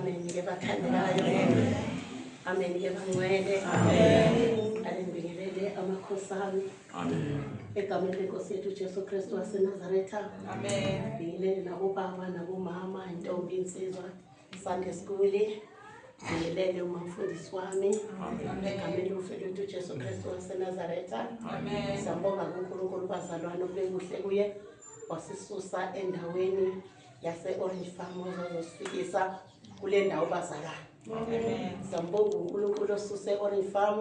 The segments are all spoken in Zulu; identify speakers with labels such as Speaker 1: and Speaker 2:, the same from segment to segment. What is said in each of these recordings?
Speaker 1: Amen ke bathandekayo. Amen ke bangcwele. Amen. Alengibingelele amakhosi ami.
Speaker 2: Amen.
Speaker 1: Egameni lenkosi yethu Jesu Kristu waseNazaretha.
Speaker 3: Amen.
Speaker 1: Ngibingelele nabobaba nabomama, intombi, insizwa, Sunday school. Ngibingelele umamfundisi wami. Egameni lomfeli wethu Jesu Kristu waseNazaretha.
Speaker 3: Amen.
Speaker 1: Siyambonga kuNkulunkulu bazalwane okube kuhle kuye wasisusa endaweni yase-Orange Farm wazosifikisa kule ndawo bazalwane.
Speaker 3: Amen.
Speaker 1: Siyambonga uNkulunkulu osuse e-Orange Farm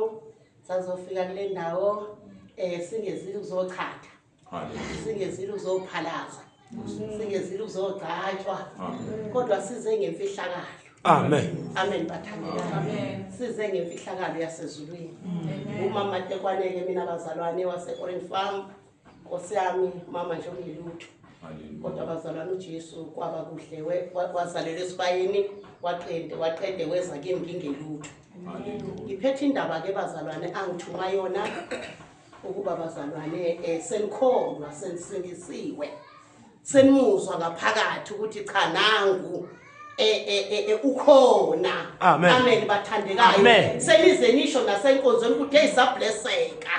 Speaker 1: sazofika kule ndawo singezile ukuzochatha,
Speaker 2: Hallelujah.
Speaker 1: singezile ukuzophalaza, singezile ukuzogcatshwa,
Speaker 2: Amen.
Speaker 1: kodwa size ngemfihlakalo.
Speaker 4: Amen.
Speaker 1: Amen bathandekayo.
Speaker 3: Amen.
Speaker 1: Size ngemfihlakalo yasezulwini. Umama Tekwane-ke mina bazalwane wase-Orange Farm, Nkosi yami mama nje ungelutho.
Speaker 2: Hallelujah.
Speaker 1: Kodwa bazalwane uJesu kwaba kuhle wazalelwa esibayeni waqede weza kimi ngingelutho.
Speaker 2: Hallelujah.
Speaker 1: Ngiphethe indaba ke bazalwane angithuma yona ukuba bazalwane senikholwa senisindisiwe. Senimuzwa ngaphakathi ukuthi cha nangu ukhona.
Speaker 4: Amen.
Speaker 1: Amen bathandekayo.
Speaker 4: Amen.
Speaker 1: Senize nisho nasenkonzweni ukuthi hey sablesseka.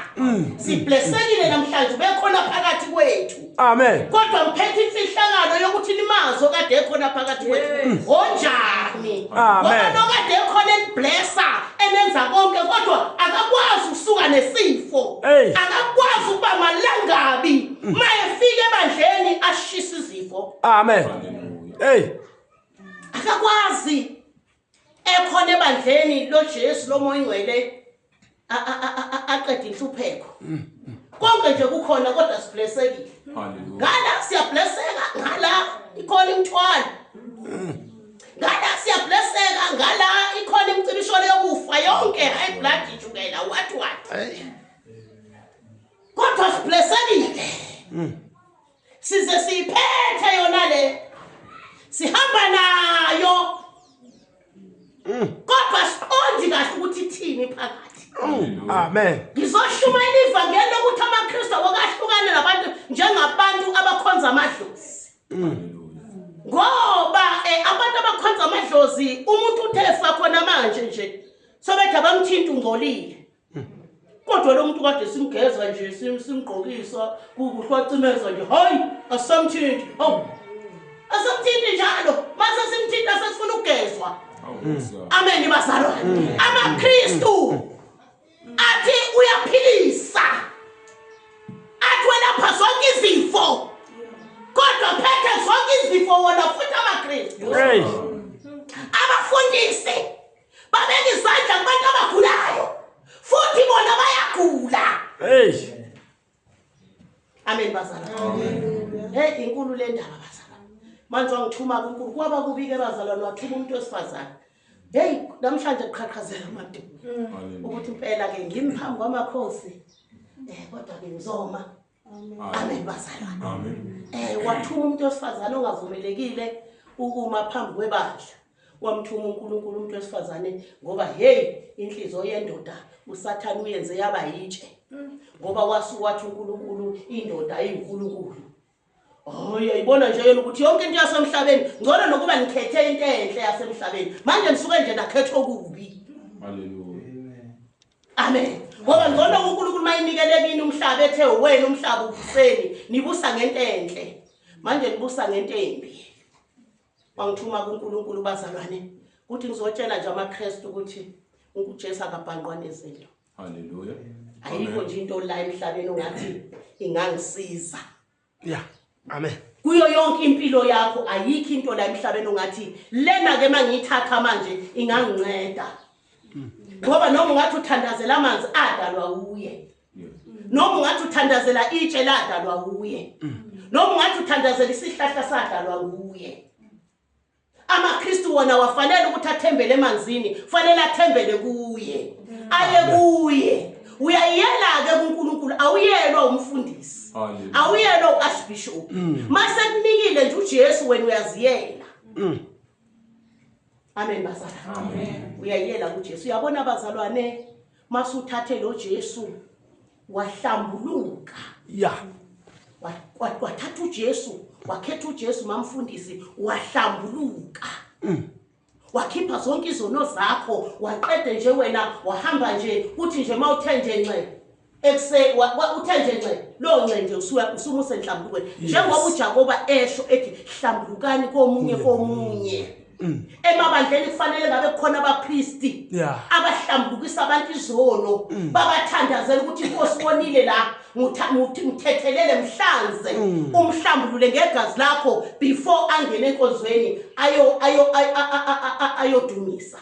Speaker 1: Siblessekile namhlanje ubekhona phakathi kwethu.
Speaker 4: Amen.
Speaker 1: Kodwa ngiphethe imfihlakalo yokuthi nimazi okade ekhona phakathi kwethu. Onjani?
Speaker 4: Amen.
Speaker 1: Ngoba lo kade ekhona eniblessa enenza konke kodwa akakwazi ukusuka nesifo.
Speaker 4: Hey.
Speaker 1: Akakwazi ukuba malangabi. Mayefika ebandleni ashisa izifo.
Speaker 4: Amen.
Speaker 2: Hallelujah.
Speaker 4: Hey.
Speaker 1: Akakwazi ekhona ebandleni lo Jesu lo moya ingcwele aqede inhlupheko. Konke nje kukhona kodwa siblessekile.
Speaker 2: Hallelujah.
Speaker 1: Ngala siyablesseka, ngala ikhona imithwalo. Ngala siyablesseka, ngala ikhona imicibisholo yokufa yonke, high blood ishukela what what. Kodwa siblessekile. Size siyiphethe yona le. Sihamba nayo. Kodwa siqondi kahle ukuthi ithini phakathi.
Speaker 2: Hallelujah.
Speaker 4: Amen.
Speaker 1: Ngizoshumayela ivangeli lokuthi amaKristu awakahlukane nabantu njengabantu abakhonza amadlozi.
Speaker 2: Hallelujah.
Speaker 1: Ngoba abantu abakhonza amadlozi umuntu uthe efa khona manje nje sobethi abamthinta ungcolile. Kodwa lo muntu kade simgeza nje simgqokisa kuhlwacimeza nje hayi asamthinti. Hawu. Asamthinti njalo mase simthinta sesifuna ukugezwa.
Speaker 2: Hallelujah.
Speaker 1: Amen bazalwane. AmaKristu athi uyaphilisa. Athi welapha zonke izifo. Kodwa phethe zonke izifo wona futhi amaKristu.
Speaker 4: Hey.
Speaker 1: Abafundisi babeka izandla kubantu abagulayo futhi bona bayagula.
Speaker 4: Hey.
Speaker 1: Amen bazalwane. Hey inkulu le ndaba bazalwane. Manje wangithuma kuNkulunkulu kwaba kubi ke bazalwane wathuma umuntu wesifazane. Hey namhlanje kuqhaqhazela amadoda.
Speaker 2: Hallelujah.
Speaker 1: Ukuthi impela ke ngimi phambi kwamakhosi. Kodwa ke ngizoma. Amen bazalwane.
Speaker 2: Amen.
Speaker 1: Wathuma umuntu wesifazane ongavumelekile ukuma phambi kwebandla. Wamthuma uNkulunkulu umuntu wesifazane ngoba hey inhliziyo yendoda uSathane uyenze yaba yitshe. Ngoba wathi uNkulunkulu indoda iyinkulunkulu. Oh uyayibona nje yena ukuthi yonke into yasemhlabeni ngcono nokuba nikhethe into enhle yasemhlabeni. Manje nisuke nje nakhetha okubi.
Speaker 2: Hallelujah.
Speaker 1: Amen. Ngoba ngcono uNkulunkulu mayinikele kini umhlaba ethe wena umhlaba ubuseni nibusa ngento enhle. Manje nibusa ngento embi. Wangithuma kuNkulunkulu bazalwane ukuthi ngizotshela nje amaKristu ukuthi uJesu akabhanqwa nezinto.
Speaker 2: Hallelujah.
Speaker 1: Ayikho nje into la emhlabeni ongathi ingangisiza.
Speaker 4: Yeah. Amen.
Speaker 1: Kuyo yonke impilo yakho ayikho into la emhlabeni ongathi lena ke mangiyithatha manje inganginceda. Ngoba noma ungathi uthandazela amanzi adalwa uye. Noma ungathi uthandazela itshe ladalwa uye. Noma ungathi uthandazela isihlahla sadalwa nguye. AmaKristu wona wafanele ukuthi athembele emanzini, fanele athembele kuye. Aye kuye. Uyayela ke kuNkulunkulu, awuyelwa umfundisi.
Speaker 2: Hallelujah.
Speaker 1: Awuyelwa uArchbishop. Mase kunikile nje uJesu wena uyaziyela. Amen bazalwane.
Speaker 2: Amen.
Speaker 1: Uyayela kuJesu. Uyabona bazalwane masuthathe lo Jesu wahlambuluka.
Speaker 4: Yeah.
Speaker 1: Wathatha uJesu, wakhetha uJesu mamfundisi wahlambuluka. Wakhipha zonke izono zakho, waqede nje wena wahamba nje kuthi nje mawuthe nje nxe ekuse uthe nje nxe lo nxe nje usuya usumuse enhlambulukweni. Njengoba uJakoba esho ethi hlambulukani komunye komunye. Emabandleni kufanele ngabe kukhona abapristi abahlambulukisa abantu izono, babathandazela ukuthi inkosi wonile la, ngithethelele mhlanze, umhlambulule ngegazi lakho before angene enkonzweni ayo ayo ayodumisa.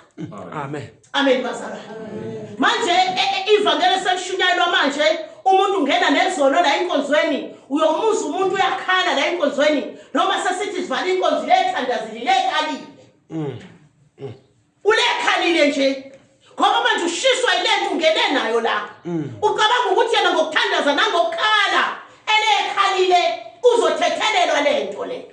Speaker 4: Amen.
Speaker 1: Amen bazalwane. Manje ivangeli selishunyayelwa manje, umuntu ungena nezono la enkonzweni, uyomuza umuntu uyakhala la enkonzweni, noma sesithi sivala inkonzo lethandazile lekhalile. Ulekhalile nje. Ngoba manje ushiswa ilento ungene nayo la. Ucabanga ukuthi yena ngokuthandaza nangokukhala elekhalile uzothethelelwa lento le.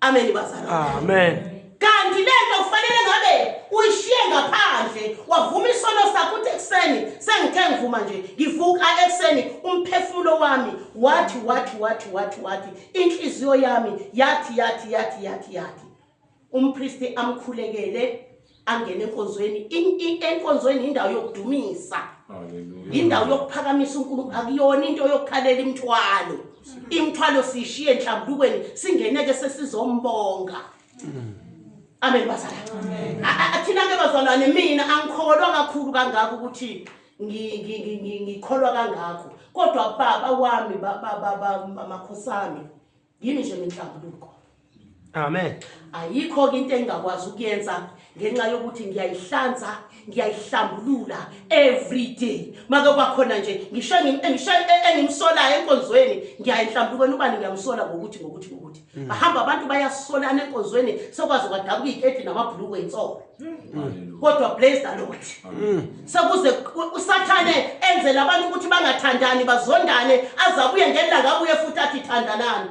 Speaker 1: Amen bazalwane.
Speaker 4: Amen.
Speaker 1: Kanti lento kufanele ngabe uyishiye ngaphandle, wavuma isono sakho uthi ekuseni sengithe ngivuma nje ngivuka ekuseni umphefumulo wami wathi wathi wathi wathi wathi inhliziyo yami yathi yathi yathi yathi yathi. Umpristi amkhulekele angene enkonzweni. Enkonzweni indawo yokudumisa.
Speaker 2: Hallelujah.
Speaker 1: Indawo yokuphakamisa uNkulunkulu, akuyona into yokukhalela imithwalo. Imithwalo sishiye enhlambulukweni singeneke sesizombonga. Amen bazalwane. Thina ke bazalwane mina angikholwa kakhulu kangako ukuthi ngikholwa kangako. Kodwa baba wami baba makhosami yimi nje ngenhlambuluko.
Speaker 4: Amen.
Speaker 1: Ayikho ke into engingakwazi ukuyenza ngenxa yokuthi ngiyayihlanza, ngiyayihlambulula every day. Make kwakhona nje ngisho engimsolayo enkonzweni, ngiyayihlambulukweni ubani ngiyamsola ngokuthi ngokuthi ngokuthi. Bahamba abantu bayasolana enkonzweni sekwazi kwadabuka iketi namabhuluku ensolo. Kodwa bless the Lord. Sekuze uSathane enzele abantu ukuthi bangathandani bazondane, azabuye ngelanga abuye futhi athi thandanani.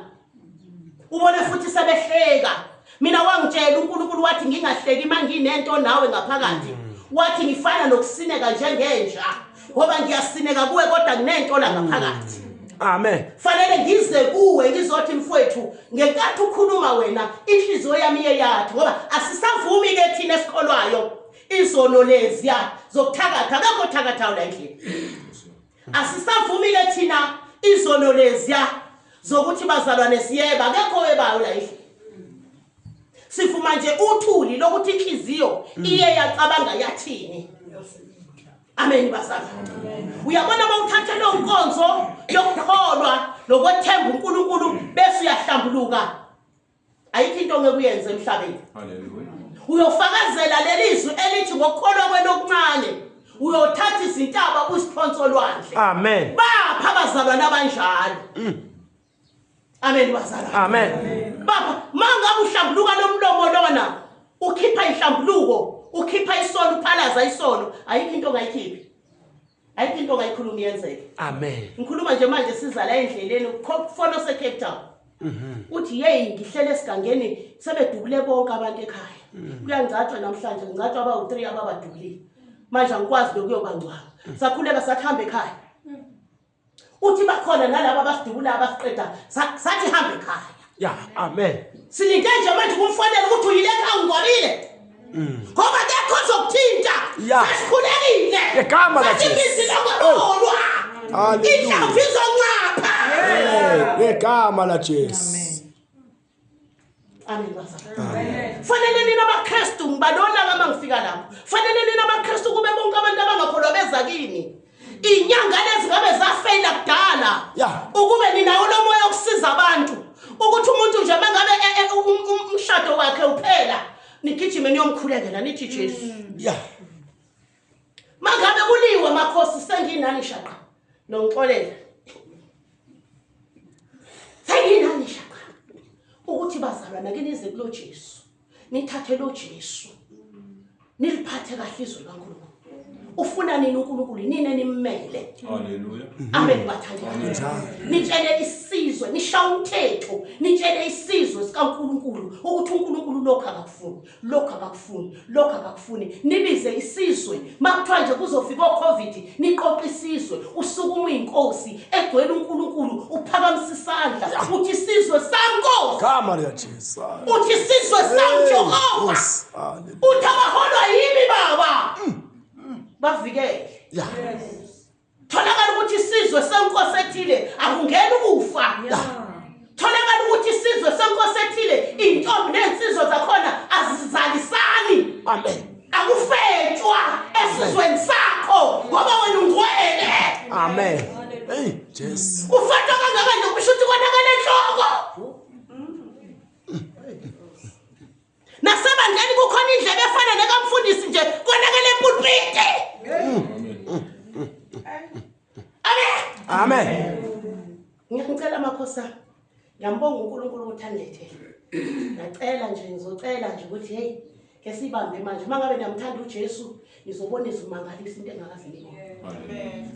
Speaker 1: Ubone futhi sebehleka. Mina wangitshela uNkulunkulu wathi ngingahleki manginento nawe ngaphakathi. Wathi ngifana nokusineka njengenja ngoba ngiyasineka kuwe kodwa nginento la ngaphakathi.
Speaker 4: Amen.
Speaker 1: Fanele ngize kuwe ngizothi mfowethu ngenkathi ukhuluma wena inhliziyo yami iyeyathi, ngoba asisavumi ke thina esikholwayo izono leziya zokuthakatha, akekho thakathayo la endlini. Asisavumi ke thina izono leziya zokuthi bazalwane siyeba, akekho webayo la endlini. Sifuma nje uthuli lokuthi inhliziyo iye yacabanga yathini. Amen bazalwane. Uyabona mawuthatha lo nkonzo yokukholwa nokwethemba uNkulunkulu bese uyahlambuluka, ayikho into ongeke uyenze emhlabeni.
Speaker 2: Hallelujah.
Speaker 1: Uyofakazela lelizwi elithi ngokukholwa kwenu okuncane uyothatha izintaba uziphonse olwandle.
Speaker 4: Amen.
Speaker 1: Bapha abazalwane abanjalo. Amen bazalwane.
Speaker 4: Amen.
Speaker 1: Bapha mangabe uhlambuluka lomlomo lona ukhipha inhlambuluko, ukhipha isono, uphalaza isono, ayikho into ongayikhiphi. Ayikho into ongayikhuluma iyenzeke.
Speaker 4: Amen.
Speaker 1: Ngikhuluma nje manje sizala endleleni fono se Cape Town. Uthi hey ngihlele esigangeni sebedubule bonke abantu ekhaya. Kuyangcatshwa namhlanje, ngcatshwa abawu3 ababadubulile. Manje angikwazi lokuyobangcwaba. Sakhuleka sathi hamba ekhaya. Uthi bakhona nalabo abasidubula abasiqeda sathi hamba ekhaya.
Speaker 4: Yeah, amen.
Speaker 1: Silinde nje manje kumfonela ukuthi uyile ekhaya ungcwabile. Ngoba akekho ozokuthinta. Sesikhulekile.
Speaker 4: Ngegama la
Speaker 1: Sathi
Speaker 4: Jesu.
Speaker 1: imizi lokwelwa.
Speaker 4: Hallelujah.
Speaker 1: Inhlamvu izoncapha.
Speaker 4: Ngegama la Jesu.
Speaker 1: Amen bazalwane. Fanele nina abaKristu ngibalona kama ngifika lapho. Fanele nina abaKristu kube bonke abantu abangakholwa beza kini. Inyanga lezi ngabe zafeyila kudala. Ukube ninawo lo moya okusiza abantu. Ukuthi umuntu nje mangabe umshado wakhe uphela, nigijime niyomkhulekela nithi Jesu. Mangabe kuliwe makhosi senginani shaqa. Nongixolela. Senginani shaqa. Ukuthi bazalwana ke nize kulo Jesu. Nithathe lo Jesu. Niliphathe kahle izwi likaNkulunkulu. Ufuna nini uNkulunkulu nini nimmele.
Speaker 2: Hallelujah.
Speaker 1: Amen bathandekayo. Nitshele isizwe isizwe nishaya umthetho nitshele isizwe sikaNkulunkulu ukuthi uNkulunkulu lokho akakufuni lokho akakufuni lokho akakufuni nibize isizwe makuthiwa nje kuzofika oCovid niqoqa isizwe usukuma uyinkosi egcwele uNkulunkulu uphakamisa isandla uthi isizwe sami Nkosi
Speaker 4: Gama lika Jesu.
Speaker 1: uthi isizwe sami Jehova
Speaker 4: Nkosi. Hallelujah.
Speaker 1: uthi abaholwa yimi baba bavikele
Speaker 4: Yeah.
Speaker 1: tholakala ukuthi isizwe senkosi ethile akungena ukufa tholakala ukuthi isizwe senkosi ethile iy'ntombi ney'nsizwa zakhona azizalisani
Speaker 4: Amen.
Speaker 1: akufetshwa esizweni sakho ngoba wena ungcwele
Speaker 4: Amen. Hey Jesu.
Speaker 1: kufetshwa kangaka nje kusho ukuthi konakele enhloko nasebandleni kukhona indlebe efana nekamfundisi nje konakele epulpiti amen
Speaker 4: Amen.
Speaker 1: Ngiyacela makhosana. Ngiyambonga uNkulunkulu ukuthi anilethele. Ngiyacela nje ngizocela nje ukuthi hey ke sibambe manje. Mangabe niyamthanda uJesu nizobona izimangalisa into engakaze nibone.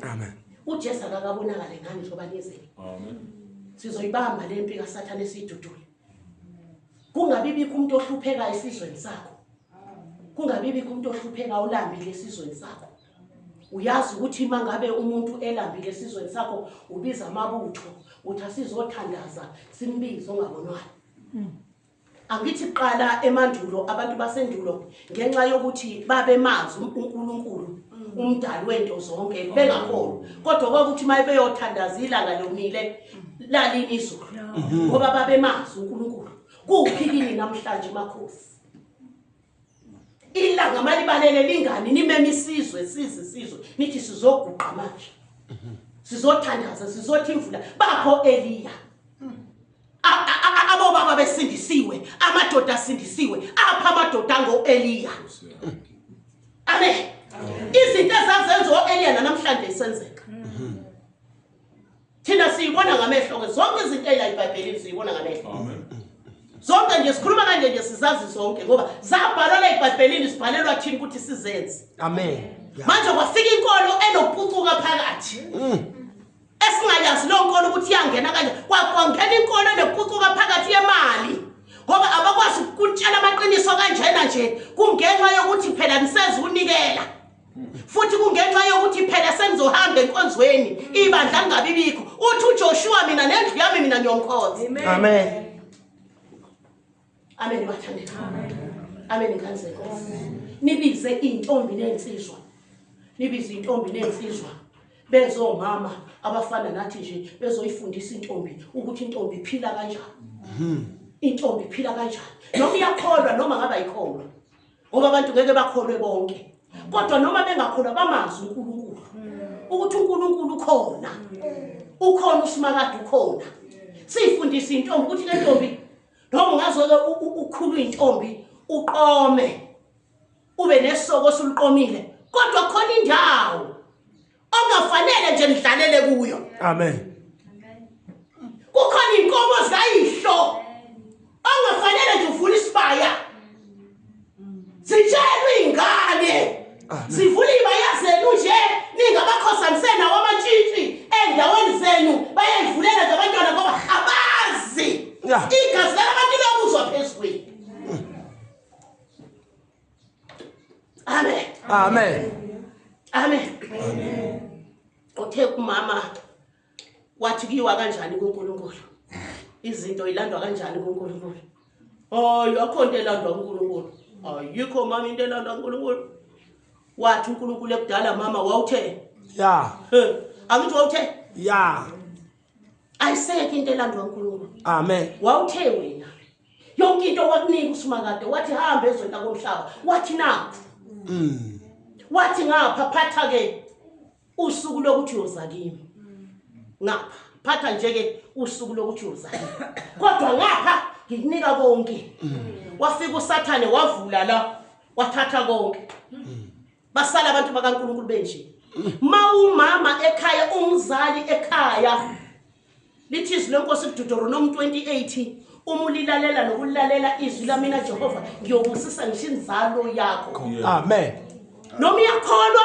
Speaker 4: Amen.
Speaker 1: uJesu akakabonakale ngani njengoba nizele.
Speaker 2: Amen.
Speaker 1: Sizoyibamba le mpi kaSathane esiyidudule. Kungabi bikho umuntu ohlupheka esizweni sakho. Kungabi bikho umuntu ohlupheka olambile esizweni sakho. Uyazi ukuthi mangabe umuntu elambile esizweni sakho ubiza amabutho uthi asizothandaza simbize ongabonwayo. Angithi kuqala emandulo abantu basendulo ngenxa yokuthi babemazi uNkulunkulu umdali wento zonke bengakholwa kodwa kwakuthi maye beyothandaza ilanga lomile lalini izulu ngoba babemazi uNkulunkulu kuphi kini namhlanje makhosi ilanga malibalele lingani nimeme isizwe size isizwe nithi sizoguqa manje sizothandaza sizothi imvula bakho Eliya abobaba besindisiwe amadoda asindisiwe apha amadoda ango-Eliya amen izinto ezazenziwa o-Eliya namhlanje isenzeka thina siyibona ngamehlo ke zonke izinto eyila iBhayibhelini siyibona ngamehlo
Speaker 2: Amen.
Speaker 1: zonke nje sikhuluma kanje nje sizazi zonke ngoba zabhalwa la eBhayibhelini sibhalelwa thina ukuthi sizenze
Speaker 4: Amen. Yeah.
Speaker 1: manje kwafika inkolo enokupucuka phakathi esingayazi leyo nkolo ukuthi iyangena kanje kwangena inkolo enokupucuka phakathi yemali ngoba abakwazi ukuntshela amaqiniso kanjena nje kungenxa yokuthi phela niseze unikela futhi kungenxa yokuthi phela senizohamba enkonzweni ibandla lingabi bikho uthi uJoshua mina nendlu yami mina ngiyomkhonza
Speaker 4: Amen.
Speaker 1: amen bathandeka amen ngane zenkosi nibize iy'ntombi ney'nsizwa nibize iy'ntombi ney'nsizwa bezomama abafana nathi nje bezoyifundisa intombi ukuthi intombi iphila kanjani intombi iphila kanjani noma iyakholwa noma ngabe ayikholwa ngoba abantu ngeke bakholwe bonke kodwa noma bengakholwa bamazi uNkulunkulu ukuthi uNkulunkulu ukhona ukhona usimakade ukhona siyifundise intombi ukuthi le ntombi noma ungazoke ukhulu intombi uqome ube nesoko osuliqomile kodwa khona indawo ongafanele nje nidlalele kuyo
Speaker 4: Amen.
Speaker 1: kukhona inkomo zayihlo ongafanele nje uvule isibaya zitshelwe ingane sivule ibaya zenu nje ningabakhosa nisenawo amantshintshi endaweni zenu bayayivulela nje abantwana ngoba abazi
Speaker 4: Yeah.
Speaker 1: igazi lalabantu liyabuzwa phezulu amen
Speaker 4: Amen.
Speaker 1: amen uthe kumama wathi kuyiwa kanjani kuNkulunkulu izinto ilandwa kanjani kuNkulunkulu hayi akho into elandwa kuNkulunkulu ayikho mama into elandwa kuNkulunkulu wathi uNkulunkulu ekudala mama wawuthe
Speaker 4: Yeah.
Speaker 1: "He, angithi wawuthe
Speaker 4: Yeah.
Speaker 1: ayisekho into elandwa kuNkulunkulu
Speaker 4: Amen.
Speaker 1: wawuthe wena yonke into wakunika usimakade wathi hamba ezweni lakomhlaba wathi nakho wathi ngapha phatha ke usuku lokuthi uyoza kimi ngapha phatha nje ke usuku lokuthi uyoza kimi kodwa ngapha ngikunika konke wafika usathane wavula la wathatha konke basala abantu bakaNkulunkulu benje ma umama ekhaya umzali ekhaya lithi izwi lenkosi kuDeuteronomy 28 uma ulilalela nokulalela izwi lamina Jehova ngiyobusisa ngisho inzalo yakho
Speaker 4: Amen.
Speaker 1: noma uyakholwa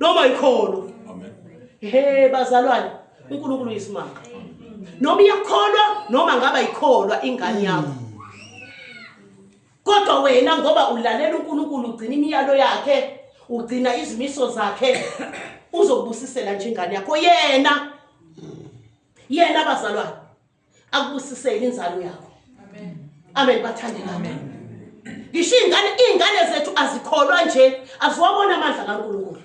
Speaker 1: noma ayikholwa
Speaker 2: Amen.
Speaker 1: he bazalwane uNkulunkulu uyisimanga Noma iyakholwa noma ngaba ikholwa ingane yakho. Kodwa wena ngoba ulalela uNkulunkulu ugcina imiyalo yakhe, ugcina izimiso zakhe, uzokubusisela nje ingane yakho yena. Yena bazalwane akubusisele inzalo yakho. Amen. Amen bathandekayo. Ngisho ingane zethu azikholwa nje, aziwabona amandla kaNkulunkulu.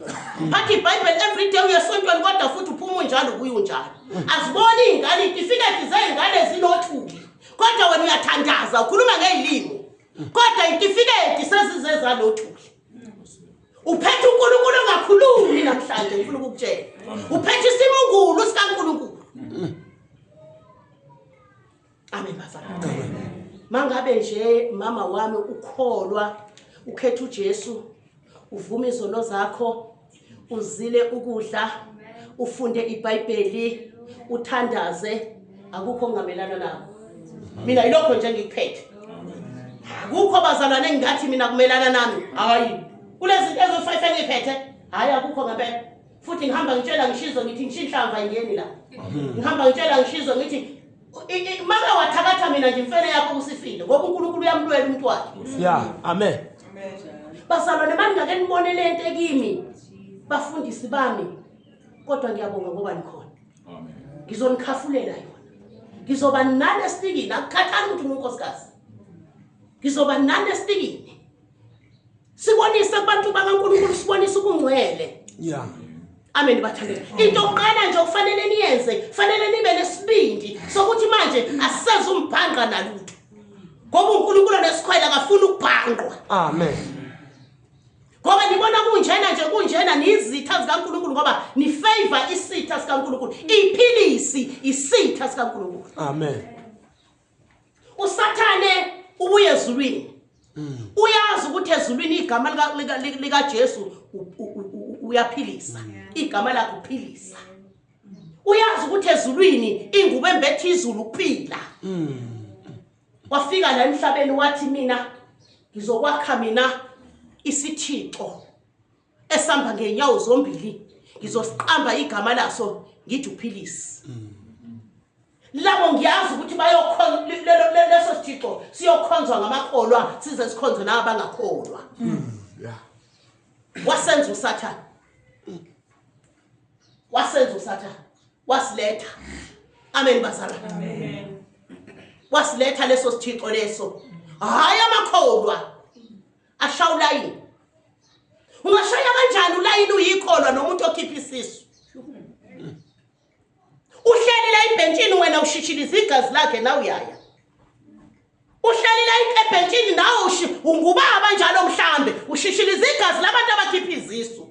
Speaker 1: Phathi iBhayibheli every day uyesontweni kodwa futhi uphuma unjalo ubuye unjalo. Aziboni ingane itifiketi zezingane zinothuli. Kodwa wena uyathandaza ukhuluma ngezilimi. Kodwa itifiketi sezize zalothuli. Uphethe uNkulunkulu ongakhulumi namhlanje ngifuna ukukutshela. Uphethe isimungulu sikaNkulunkulu. Amen bazalwane. Mangabe nje mama wami ukholwa ukhetha uJesu uvuma izono zakho uzile ukudla ufunde iBhayibheli uthandaze akukho ongamelana nakho. Mina yilokho nje ngikuphethe. Akukho bazalwane engingathi mina kumelana nami. Hayi. Kulezi zinto ezo-5 engiphethe, hayi akukho ngempela. Futhi ngihamba ngitshela ngishizo ngithi ngisho inhlamvu ayingeni la. Ngihamba ngitshela ngishizo ngithi make wathakatha mina nje imfene yakho kusifile ngoba uNkulunkulu uyamlwela umuntu wakhe.
Speaker 4: Yeah, amen.
Speaker 1: Bazalwane maningake nibone lento ekimi bafundisi bami kodwa ngiyabonga ngoba nikhona.
Speaker 2: Amen.
Speaker 1: Ngizonikhafulela yona. Ngizoba nani esitikini akukhathali ukuthi ungunkosikazi. Ngizoba nani esitikini. Sibonise kubantu bakaNkulunkulu sibonise ubungcwele.
Speaker 4: Yeah.
Speaker 1: Amen bathandeka. Into yokuqala nje okufanele niyenze, fanele nibe nesibindi sokuthi manje asiseze umbhanqa nalutho. Ngoba uNkulunkulu nesikhwele akafuni ukubhanqwa.
Speaker 4: Amen.
Speaker 1: Ngoba nibona kunjena nje kunjena nizitha zikaNkulunkulu ngoba ni favor isitha sikaNkulunkulu. Iphilisi isitha sikaNkulunkulu.
Speaker 4: Amen.
Speaker 1: uSathane ubuye ezulwini. Uyazi ukuthi ezulwini igama lika Jesu uyaphilisa. Igama lakhe uphilisa. Uyazi ukuthi ezulwini ingubo embethe izulu ukuphila. Wafika la emhlabeni wathi mina ngizokwakha mina isithixo esihamba ngenyawo zombili, ngizosiqamba igama laso ngithi uphilisi. Labo ngiyazi ukuthi bayokhonza leso sithixo siyokhonzwa ngamakholwa size sikhonzwe nabangakholwa.
Speaker 4: Yeah.
Speaker 1: Wasenza uSathane. Wasenza uSathane. Wasiletha. Amen bazalwane. Amen. Wasiletha leso sithixo leso. Hayi amakholwa. Ashaya ulayini. Ungashaya kanjani ulayini uyikholwa nomuntu okhipha isisu? Uhleli la ebhentshini wena ushishiliza igazi lakhe nawe uyaya. Uhleli la ebhentshini nawe ungubaba njalo mhlambe ushishiliza igazi labantu abakhipha izisu.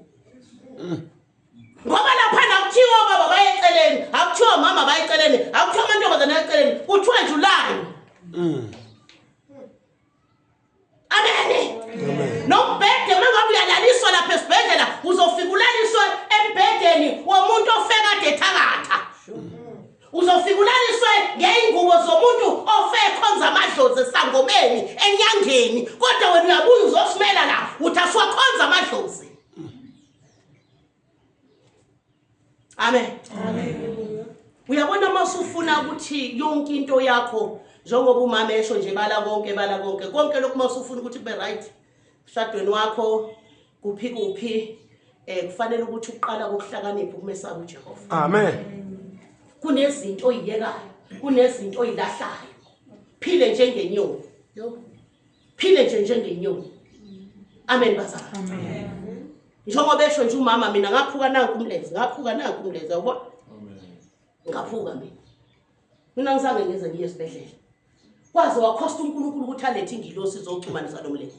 Speaker 1: Ngoba lapha nakuthiwa baba bayeceleni, akuthiwa mama bayeceleni, akuthiwa amantombazane ayeceleni, kuthiwa nje ulayini. Amen. Nombhede mangabe uyalaliswa lapha esibhedlela uzofika ulaliswe embhedeni womuntu ofekade ethakatha. Uzofika ulaliswe ngeingubo zomuntu ofe khonza amadlozi esangomeni enyangeni kodwa wena uyabuya uzosimela la uthi asiwakhonza amadlozi. Amen. Amen. Uyabona masufuna ukuthi yonke into yakho njengoba umama esho nje bala konke bala konke konke lokhu masufuna ukuthi kube right ushadweni wakho kuphi kuphi kufanele ukuthi uqala ukuhlakanipha ukumesaba uJehova.
Speaker 4: Amen.
Speaker 1: Kunezinto oyiyekayo, kunezinto oyilahlayo. Phile njengenyoni. Phile nje njengenyoni. Amen bazalwane. Amen. Njengoba esho nje umama mina ngaphuka nanku umlenze, ngaphuka nanku umlenze uyabona?
Speaker 2: Amen.
Speaker 1: Ngaphuka mina. Mina ngizange ngize ngiye esibhedlela. Kwaze wakhosta uNkulunkulu ukuthi alethe ingilosi izoxhumanisa lo mlenze.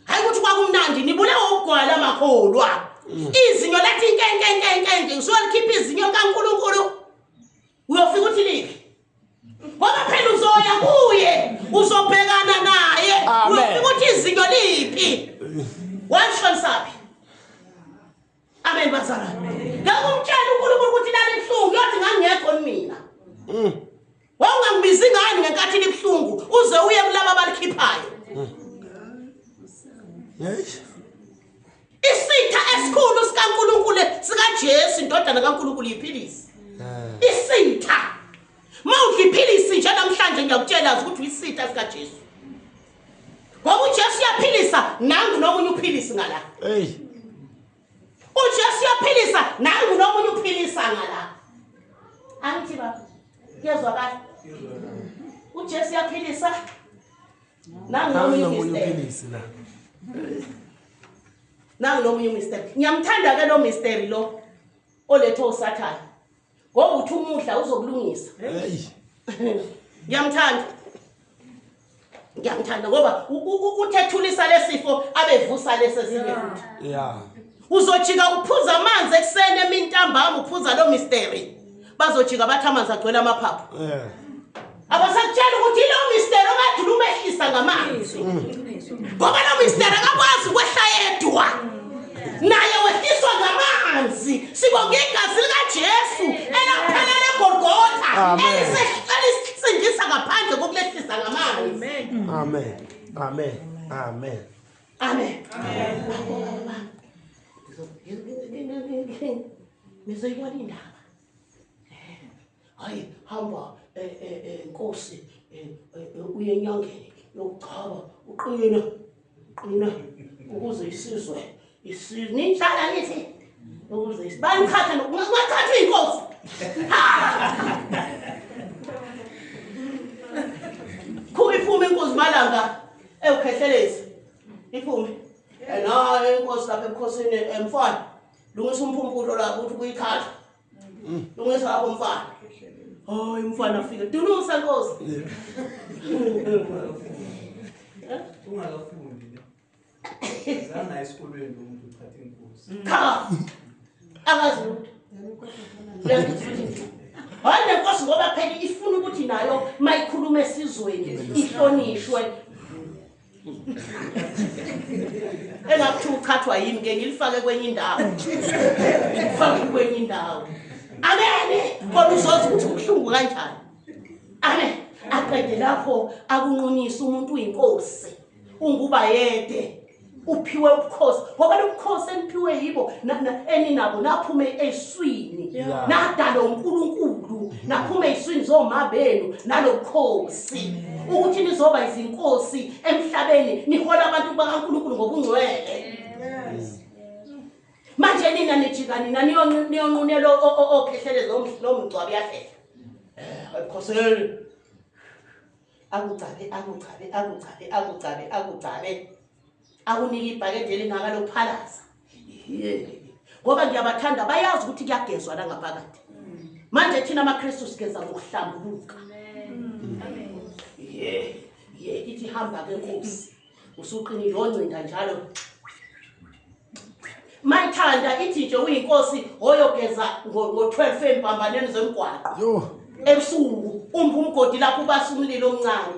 Speaker 1: Hayi ukuthi kwakumnandi nibulewe ukugwala amakholwa. Izinyo lathi nkenkenkenkenke usolikhipha izinyo likaNkulunkulu. Uyofika uthi liphi? Ngoba phela uzoya kuye, uzobhekana naye. Uyofika uthi izinyo liphi? Washonisaphi? Amen bazalwane. Ngeke umtshele uNkulunkulu ukuthi lalibuhlungu, uyothi ngangingekho mina. Wawungangibizi ngani ngenkathi libuhlungu uze uye kulaba abalikhiphayo?
Speaker 4: Yes.
Speaker 1: Isitha esikhulu sikaNkulunkulu sikaJesu indodana kaNkulunkulu iphilisi. Isitha. Uma udla iphilisi nje namhlanje ngiyakutshela ukuthi uyisitha sikaJesu. Ngoba uJesu uyaphilisa nangu nomunye uphilisi ngala.
Speaker 4: Hey.
Speaker 1: UJesu uyaphilisa nangu nomunye uphilisa ngala. Angithi baba kuyezwakala. UJesu uyaphilisa nangu nomunye
Speaker 4: uphilisi la.
Speaker 1: Nangu nomunye umystery. Ngiyamthanda ke lo mystery lo olethwe uSathane. Ngoba uthi umudla uzokulungisa.
Speaker 4: Hey.
Speaker 1: Ngiyamthanda. Ngiyamthanda ngoba uthethulisa lesifo abevusa lesi esinye futhi.
Speaker 4: Yeah.
Speaker 1: Uzojika uphuza amanzi ekuseni emini ntambama uphuza lo mystery. Bazojika bathi amanzi agcwele amaphaphu.
Speaker 4: Yeah.
Speaker 1: Abasakutshela ukuthi ilo mystery okade umehlisa ngamanzi. Ngoba lo mystery akakwazi ukwehla yedwa. Naye wehliswa ngamanzi. Sibonga igazi likaJesu elaphelela eGolgotha elisindisa ngaphandle kokulehlisa ngamanzi.
Speaker 4: Amen. Amen. Amen.
Speaker 1: Amen. Amen. Nizoyibona indaba. Hayi hamba Nkosi uye enyangeni yokuchaba uqina qina ukuze isizwe isizwe ninjala nithi ukuze baniqhatha nokungathathwa inkosi. Khuba iphume inkosi malanga ewukhehlelezi iphume nayo inkosi lapha ebukhosini emfana lungisa umphumpulo lapho ukuthi kuyithatha lungisa lapho mfana. Hayi umfana afike dulusa nkosi.
Speaker 3: Ungakafundi le. Zana esikolweni lo muntu uchatha inkosi.
Speaker 1: Cha. Akazi lutho. Hayi lenkosi ngoba phela ifuna ukuthi nayo mayikhuluma esizweni ihlonishwe. Engakuthi uchathwa yimi ke ngilifake kwenye indawo. Ngilifake kwenye indawo. Amen. Kodwa uzozi ukuthi kubuhlungu kanjani. Amen. Aqede lapho akunqunisa umuntu uyinkosi. Unguba yede. Uphiwe ubukhosi ngoba lobukhosi eniphiwe yibo eninabo naphume eswini nadala uNkulunkulu naphume eswini zoma benu nalobukhosi ukuthi nizoba izinkosi emhlabeni nihola abantu bakaNkulunkulu ngobungcwele. Manje nina nijika nina niyonqunela okhehlele nomgcwabi yahlehla. Ebukhosini akugcabe akugcabe akugcabe akugcabe akugcabe akunika ibhakede elingaka lokuphalaza. Ngoba ngiyabathanda bayazi ukuthi kuyagezwa la ngaphakathi. Manje thina amaKristu sigeza ngokuhlambuluka. Ithi hamba ke Nkosi. Usuqinile oncinda njalo. Mayithanda ithi nje uyinkosi oyogeza ngo-12 empambaneni zemgwaqo.
Speaker 4: Yo.
Speaker 1: Ebusuku umba umgodi lapho ubasa umlilo omncane.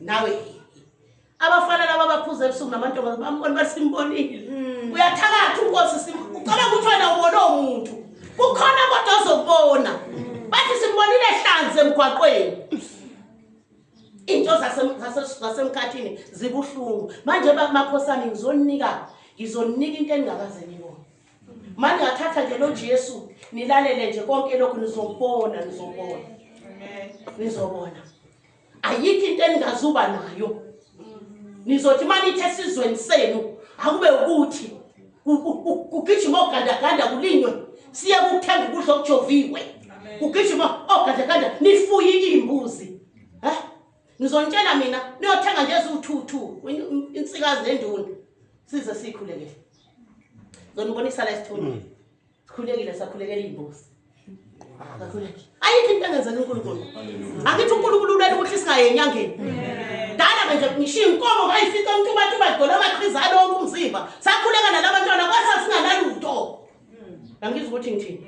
Speaker 1: Nawe abafana laba abaphuza ebusuku namantombazane bambona basimbonile. Uyathakatha unkosi ucela ukuthi wena ubone umuntu. Kukhona kodwa ozokubona. Bathi simbonile ehlanze emgwaqweni. Into zasemkhathini zibuhlungu. Manje makhosana ngizonika into engingakaze niyibone. Manje ngathatha nje lo Jesu nilalele nje konke lokhu nizobona nizobona. Nizobona. Ayikho into engingazuba nayo. Nizothi manithi esizweni senu akube ukuthi kugijima ogandaganda kulinywe siye kuthenga ukudla okujoviwe. Kugijima ogandaganda nifuye imbuzi. Ngizontshela mina niyothenga nje eziwu-2 insikazi nenduna size sikhulekele. Ngizonibonisa la isithombe. Sikhulekile sakhulekela imbuzi. Sakhulekile. Ayikho into engenzeka uNkulunkulu. Akithi uNkulunkulu ulele ukuthi singaye enyangeni. Dala nje ngishiya inkomo ngayifica umuntu bantu bagcola amaqhiza alonke umzimba. Sakhuleka nalabantwana kwasa singanalutho. Angizwa ukuthi ngithini.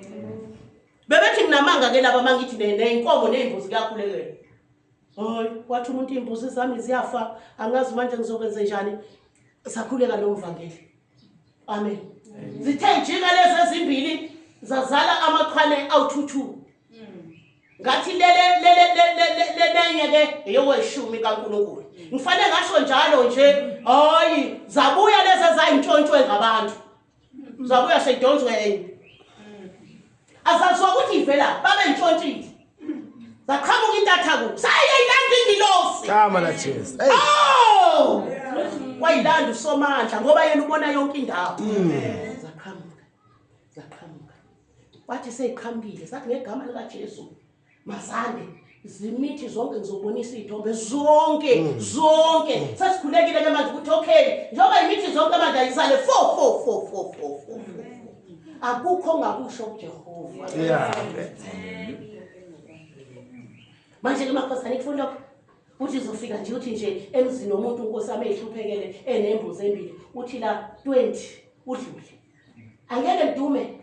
Speaker 1: Bebethi nginamanga ke laba mangithi neyinkomo nezimbuzi kuyakhulekela. Hayi, wathi umuntu imbuzi zami ziyafa, angazi manje ngizokwenza njani. Sakhuleka lo mvangeli. Amen. Zithe jika lezi ezimbili zazala amaqhwane awu22. Ngathi lele lenye ke eyokweshumi kaNkulunkulu. Ngifanele ngasho njalo nje, hayi zabuya lezi ezayintshontshwe ngabantu. Zabuya seyidonswe enye. Azaziwa ukuthi ivela babe ntshontshile. Zaqhamuka intathakusa. Sayayilanda ingilosi.
Speaker 4: Gama la Jesu. Hey.
Speaker 1: Oh! Wayilanda uSomandla ngoba yena ubona yonke indawo. Zaqhamuka. Zaqhamuka. Wathi seyiqhamukile sathi ngegama likaJesu mazande zimithi zonke ngizobonisa iy'thombe zonke zonke sesikhulekile ke manje ukuthi okay njengoba imithi zonke manje ayisale 4 4 4 4 4 4 akukho ongakusho kuJehova.
Speaker 4: Yeah.
Speaker 1: Manje ke makhosana ikufuna lokho uthi uzofika nje uthi nje emzini womuntu inkosi yami eyihluphekele enembuzi embili uthi la 20 udlule angeke ngidume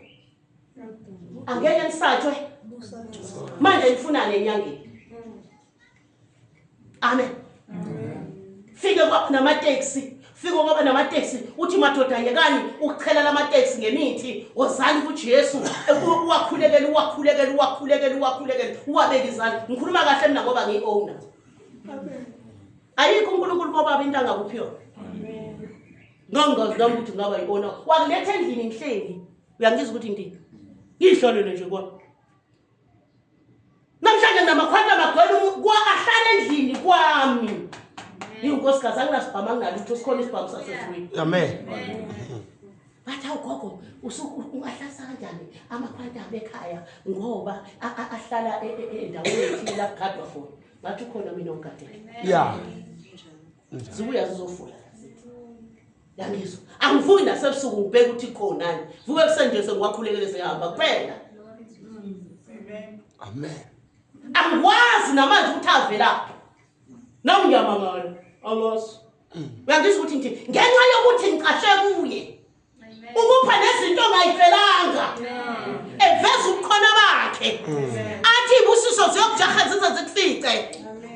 Speaker 1: angeke ngisatshwe manje ngifunani enyangeni. Amen. Fike kwaba namateksi, fike kwaba namateksi uthi madoda yekani ukuchela lamateksi ngemithi, wozani kuJesu uwakhulekele uwakhulekele uwakhulekele uwakhulekele uwabeka izandla. Ngikhuluma kahle mina ngoba ngiyi-owner. Ayikho uNkulunkulu bobaba into angakuphi yona. Ngangazi nami ukuthi ngaba yi-owner. Wakuletha endlini ngihleli. Uyangizwa ukuthi ngithini? Ngiyihlalele nje kwami. Namhlanje namakhwanta magcwele kwa ahlala endlini kwami. Ngiwunkosikazi anginasibhamu anginalutho sikhona isibhamu sasezulwini.
Speaker 4: Amen.
Speaker 1: Bathi awu gogo ungahlasa kanjani amakhwanta ekhaya ngoba ahlala endaweni ethile la kugadwa khona. Ngathi ukhona mina ongigadele.
Speaker 4: Yeah.
Speaker 1: Zibuya zizofula. Yangizwa. Angivuki nasebusuku ngibheke ukuthi khonani. Vuke ekuseni nje sengiwakhulekele sehamba kuphela.
Speaker 4: Amen.
Speaker 1: Angikwazi namanje ukuthi avelaphi. Nami ngiyamangala. Angazi. Uyangizwa ukuthi ngithi ngenxa yokuthi ngicashe kuye. Ukupha nezinto ongayicelanga. Eveza ubukhona bakhe. Athi ibusiso ziyokujaha zize zikufice.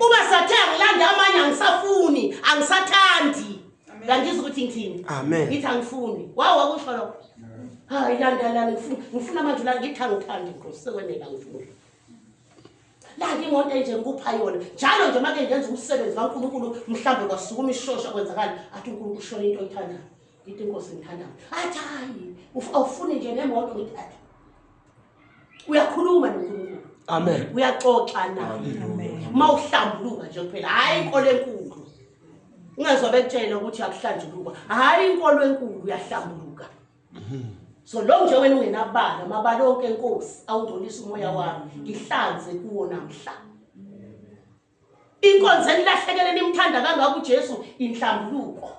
Speaker 1: Uma sathe angilanda amanye angisafuni, angisathandi. Uyangizwa ukuthi ngithini?
Speaker 4: Amen.
Speaker 1: Ngithi angifuni. Wawu wakusho lokho. Hayi landa lana ngifuna manje la ngithi angithandi Nkosi sekwenela ngifuni. La imoto enje ngikupha yona. Njalo nje make ngenza umsebenzi kaNkulunkulu mhlambe kwasukuma ishosha kwenzakala athi uNkulunkulu ushona into oyithandayo. Ngithi Nkosi ngithandayo. Athi hayi awufuni nje nemoto ngithi athi. Uyakhuluma noNkulunkulu.
Speaker 4: Amen.
Speaker 1: Uyaxoxa naye. Mawuhlambuluka nje kuphela hayi inkolo enkulu. Ungezwa bekutshela ukuthi akuhlanjulukwa. Hayi inkolo enkulu uyahlambuluka. So lo nje wena ungenabala amabala onke enkosi awungcolisa umoya wami ngihlanze kuwo namhla. Inkonzo enilahlekele nimthanda kangaka uJesu inhlambuluko.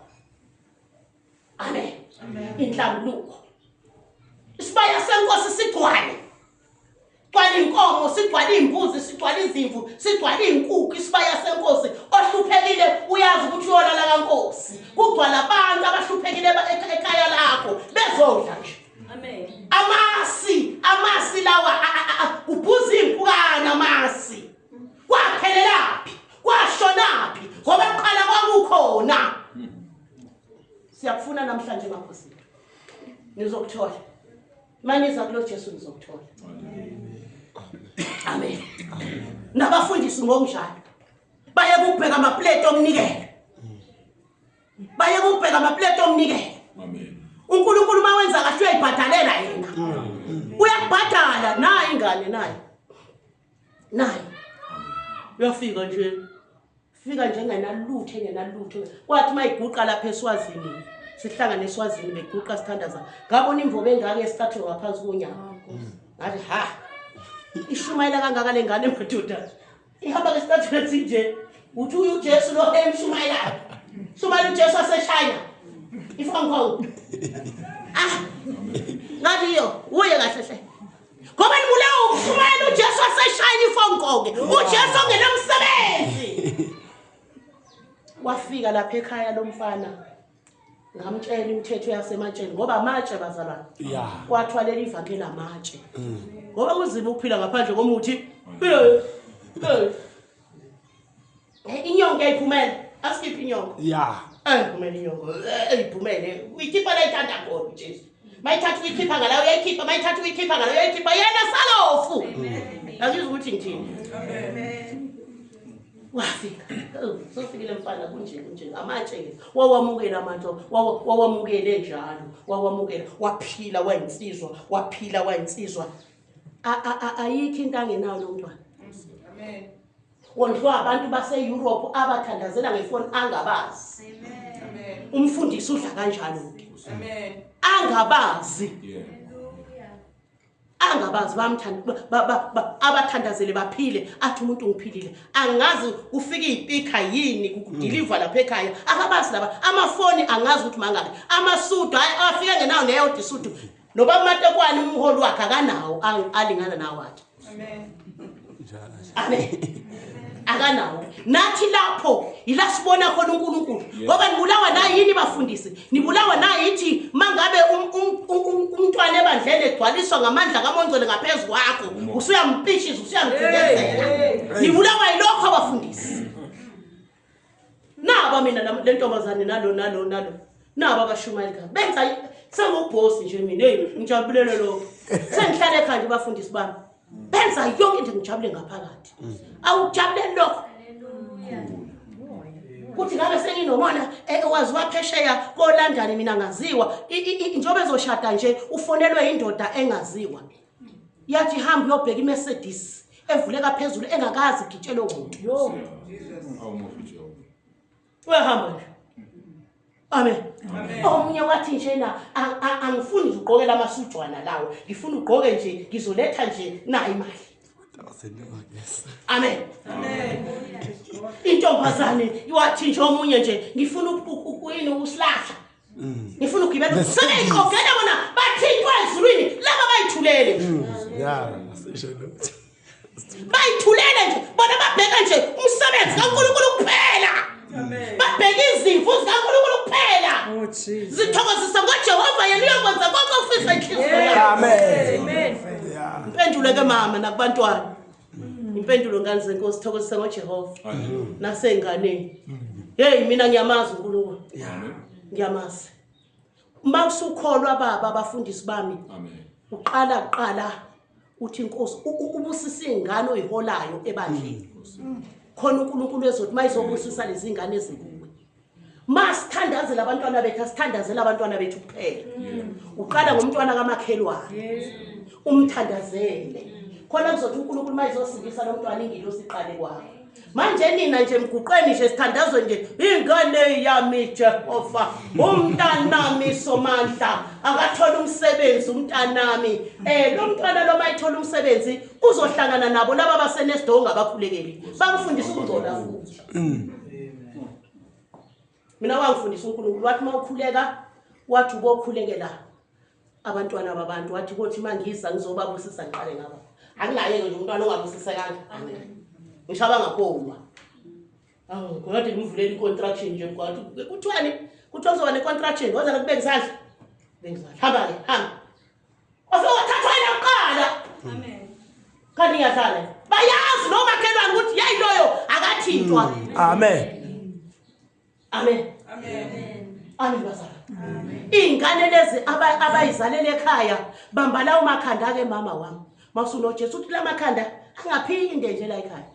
Speaker 1: Amen. Inhlambuluko. Isibaya senkosi sigcwale. Sigcwale inkomo, sigcwale imbuzi, sigcwale izimvu, sigcwale inkukhu, isibaya senkosi. Ohluphekile uyazi ukuthi uyolala kaNkosi. Kugcwala abantu abahluphekile ekhaya lakho bezodla nje.
Speaker 5: Amen.
Speaker 1: Amasi lawa ubhuza impukane amasi. Kwaphelelaphi? Kwashonaphi? Ngoba kuqala kwakukhona. Siyakufuna namhlanje makhosini. Nizokuthola. Maniza kulo Jesu nizokuthola. Amen. Nabafundisi ngokunjalo. Baye kubheka amaplate omnikelo. Baye kubheka amaplate omnikelo.
Speaker 2: Amen.
Speaker 1: uNkulunkulu mawenza kahle uyayibhadalela yena. Uyakubhadala nayi ingane nayi. Nayi. Uyafika nje. Fika nje engenalutho engenalutho. Kwathi mayiguqa lapha eSwazini. Sihlangane eSwazini beguqa sithandaza. Ngabona imbobo engaka esithathwe ngaphansi konyawo. Ngathi ha. Ishumayela kangaka lengane madoda. Ihamba ngesithathu esinje. Uthi uJesu lo emshumayelayo. Shumayela uJesu waseChina. Ifong Kong. Ah. Ngathi yo, uye kahle hle. Ngoba nibulawa ukushumayela uJesu waseChina ifong Kong. uJesu ongenamsebenzi. Wafika lapha ekhaya lomfana. Ngamtshela imithetho yasematsheni ngoba amatshe bazalwane.
Speaker 4: Yeah.
Speaker 1: Kwathwalela ivangeli amatshe. Ngoba kunzima ukuphila ngaphandle komuthi. Inyongo ayiphumele. Asikhiphe inyongo.
Speaker 4: Yeah.
Speaker 1: Ayiphumele inyongo. Ayiphumele. Uyikhipha la ithanda khona uJesu. Mayithatha uyikhipha ngala uyayikhipha, mayithatha uyikhipha ngala uyayikhipha. Yena salofu. Angizwa ukuthi ngithini.
Speaker 3: Amen.
Speaker 1: Wafika. Sofikile mfana kunje kunje amatshe ke. Wawamukela amatshe, wawamukele njalo. Wawamukela, waphila wayinsizwa, waphila wayinsizwa. Ayikho into angenayo lo mntwana.
Speaker 3: Amen.
Speaker 1: Wondliwa abantu base-Europe abathandazela ngefoni angabazi.
Speaker 3: Amen.
Speaker 1: Umfundisi udla kanjalo ke.
Speaker 3: Amen.
Speaker 1: Angabazi.
Speaker 2: Yeah.
Speaker 1: Angabazi bamthanda abathandazele baphile, athi umuntu ngiphilile. Angazi kufika izipika yini kudeliver lapha ekhaya. Akabazi laba amafoni angazi ukuthi mangaki. Amasudu hayi afike ngenawo neyodwa isudu. Noba Matekwane umholi wakhe akanawo alingana nawo wakhe.
Speaker 3: Amen.
Speaker 1: Amen. Akanawo. Nathi lapho ila sibona khona uNkulunkulu. Ngoba nibulawa na yini bafundisi? Nibulawa na yithi mangabe umntwana ebandleni egcwaliswa ngamandla kaMongcwele ngaphezulu kwakho, usuyampishisa, usuyamgcindezela. Nibulawa yilokho abafundisi. Naba mina le ntombazane nalo nalo nalo. Naba abashumayeli kabi. Benza sengubhosi nje mina, hey ngijabulele lokho. Sengihlale ekhaya nje bafundisi bami. Benza yonke into ngijabule ngaphakathi. Awujabuleli lokho. Kuthi ngabe senginomona owaziwa phesheya koLondon mina ngaziwa. Njengoba ezoshada nje ufonelwe indoda engaziwa. Yathi hamba uyobheka iMercedes evuleka phezulu engakazi igitshelwe umuntu.
Speaker 3: Jesus.
Speaker 2: Awumuhle Jehova.
Speaker 1: Uyahamba nje. Amen. Omunye wathi njena angifuni nje ugqoke lamasujwana lawo. Ngifuna ugqoke nje ngizoletha nje nayi imali. Amen.
Speaker 3: Amen.
Speaker 1: Intombazane wathi nje omunye nje ngifuna ukuyini usilahla. Ngifuna ukugibela. Sebeyiqogela bona bathintwa ezulwini laba bayithulele.
Speaker 4: Yeah, sisho lutho.
Speaker 1: Bayithulele nje bona babheka nje umsebenzi kaNkulunkulu kuphela.
Speaker 3: Amen.
Speaker 1: Babheka izimvu zikaNkulunkulu kuphela.
Speaker 5: Oh Jesus.
Speaker 1: Zithokozisa ngoJehova yena uyakwenza konke ofisa inhliziyo yakho.
Speaker 4: Amen.
Speaker 5: Amen.
Speaker 4: Yeah.
Speaker 1: Impendulo ke mama nakubantwana. Impendulo ngane zenkosi thokozisa ngoJehova. Nasenganeni. Hey mina ngiyamazi uNkulunkulu.
Speaker 2: Amen.
Speaker 1: Ngiyamazi. Uma usukholwa baba abafundisi bami
Speaker 2: Amen.
Speaker 1: uqala qala uthi inkosi ubusisa ingane oyiholayo ebandleni. Khona uNkulunkulu ezothi mayizobusisa lezi ngane ezikuwe. Masithandazela abantwana bethu, asithandazela abantwana bethu kuphela. Uqala ngomntwana kamakhelwane. Umthandazele. Khona kuzothi uNkulunkulu mayizosindisa lo mntwana ingilosi iqale kwakho. Manje nina nje mguqweni nje sithandazwe nje ingane yami Jehova umntanami Somandla akathola umsebenzi umntanami lo mntwana lo mayithola umsebenzi uzohlangana nabo laba basenesidonga abakhulekeli bamfundisa ukungcola futhi. Mina wangifundisa uNkulunkulu wathi mawukhuleka wathi ubokhulekela abantwana babantu wathi kothi mangiza ngizobabusisa ngiqale ngabo. Anginaye nje umntwana ongabusisekanga. Ngisho abangakholwa. Awu kodwa ngimvulela icontraction nje mgwaqo. Kuthiwani? Kuthiwa kuzoba necontraction, woza kubeka isandla. Beka isandla. Hamba ke, hamba. Wafika wathathwa yena kuqala.
Speaker 3: Amen.
Speaker 1: Kanti ngiyadlala. Bayazi nomakhelwane ukuthi yayi loyo akathintwa.
Speaker 4: Amen.
Speaker 1: Amen.
Speaker 3: Amen.
Speaker 1: Amen bazalwane. Amen. Ingane lezi abayizalele ekhaya bamba lawo makhanda ke mama wami. MawusunoJesu uthi lamakhanda angaphinde nje la ekhaya.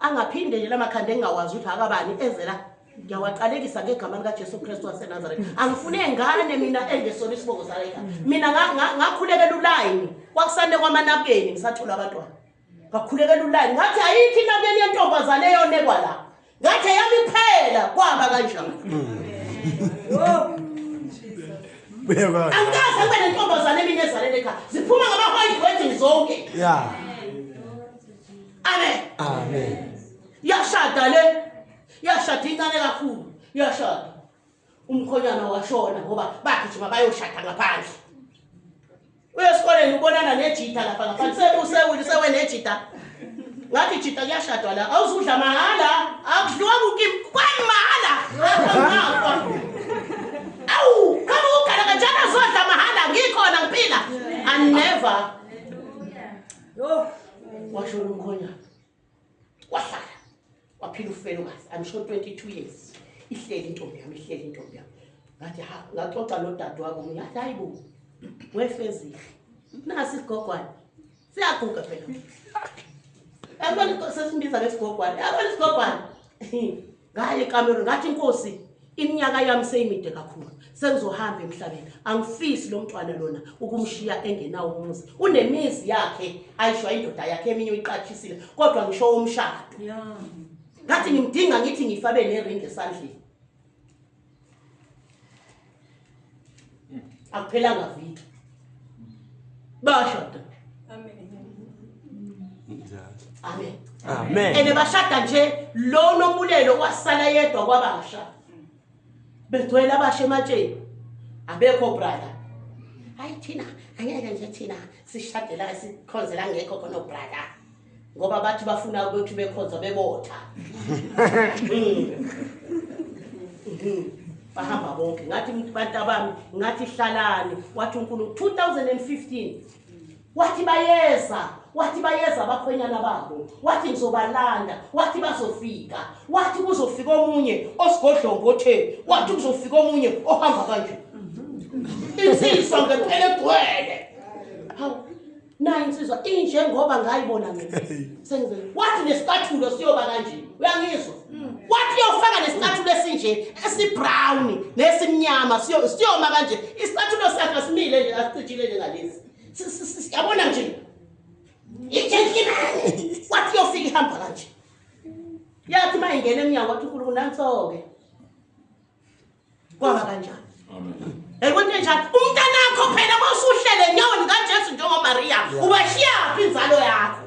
Speaker 1: Angaphinde nje lamakhanda engawazi ukuthi akabani eze la. Ngiyawaqalekisa ngegama lika Jesu Kristu waseNazaretha. Angifune ingane mina engesona isibongo sala ekhaya. Mina ngakhulekela ulayini kwakusane kwamanabukeni ngisathola abantwana. Ngakhulekela ulayini ngathi ayikho inabukeni yentombazane eyonekwa la. Ngathi yami kuphela kwaba kanjani.
Speaker 5: Oh.
Speaker 1: Angikaze ngibe nentombazane mina ezalele ekhaya. Ziphuma ngama-white wedding zonke.
Speaker 4: Yeah.
Speaker 1: Amen.
Speaker 4: Amen.
Speaker 1: Yashada le. Yashada incane kakhulu. Yashada. Umkhonyana washona ngoba bagijima bayoshada ngaphandle. Uye esikoleni ubonana nejita lapha ngaphandle. Sekusewile sewe nejita. Ngathi jita kuyashadwa la. Awuzudla mahala. Akudliwa kukim kwani mahala. Awu, kama ukhala kanjani azodla mahala ngikhona ngiphila. I never.
Speaker 5: Yo.
Speaker 1: Washona umkhonyana. Wahlala. Waphila ufelokazi. I'm sure 22 years. Ihleli intombi yami, ihleli intombi yami. Ngathi ha, ngaxoxa nodade wabo ngathi hayibo. Wefezile. Nasi isigogwane. Siyaguga phela. Yabona sesimbiza ngesigogwane. Yabona isigogwane. Ngaye ekamero ngathi inkosi iminyaka yami seyimide kakhulu. Sengizohamba emhlabeni, angifisi lo mntwana lona ukumshiya engenawo umuzi. Unemizi yakhe ayishwa indoda yakhe, eminye uyiqashisile, kodwa ngisho umshado. Ngathi ngimdinga ngithi ngifabe neringi esandleni. Akuphelanga viki. Bashada.
Speaker 5: Amen.
Speaker 1: Amen.
Speaker 4: Amen.
Speaker 1: Ene bashada nje lo Nombulelo wasala yedwa kwabasha. Begcwele abasha ematsheni. Abekho brother. Hayi thina angeke nje thina sishade la sikhonze la ngekho khona brother. Ngoba bathi bafuna ukuthi bekhonza bebotha. Bahamba bonke. Ngathi bantu abami ngathi hlalani, wathi uNkulunkulu 2015 wathi bayeza, wathi bayeza abakhwenyana babo, wathi ngizobalanda, wathi bazofika, wathi kuzofika omunye osigodlongo othe, wathi kuzofika omunye ohamba kanje. Insizwa ngempela egcwele. Hawu, nayi insizwa injengoba ngayibona mina. Sengize wathi nesicathulo siyoba kanje. Uyangizwa? Wathi uyofaka nesicathulo esinje, esibrown nesimnyama, siyoma kanje. Isicathulo sakhe simile nje, asicijile njengalesi. Yabona nje. I-gentleman wathi uyofika ihamba kanje. Yathi mayingena emnyango wathi uNkulunkulu nanso-ke. Kwaba kanjani?
Speaker 2: Amen.
Speaker 1: Ekwento njani? Umntanakho phela mawusuhlele enyaweni kaJesu njengoMaria, ubashiyaphi inzalo yakho?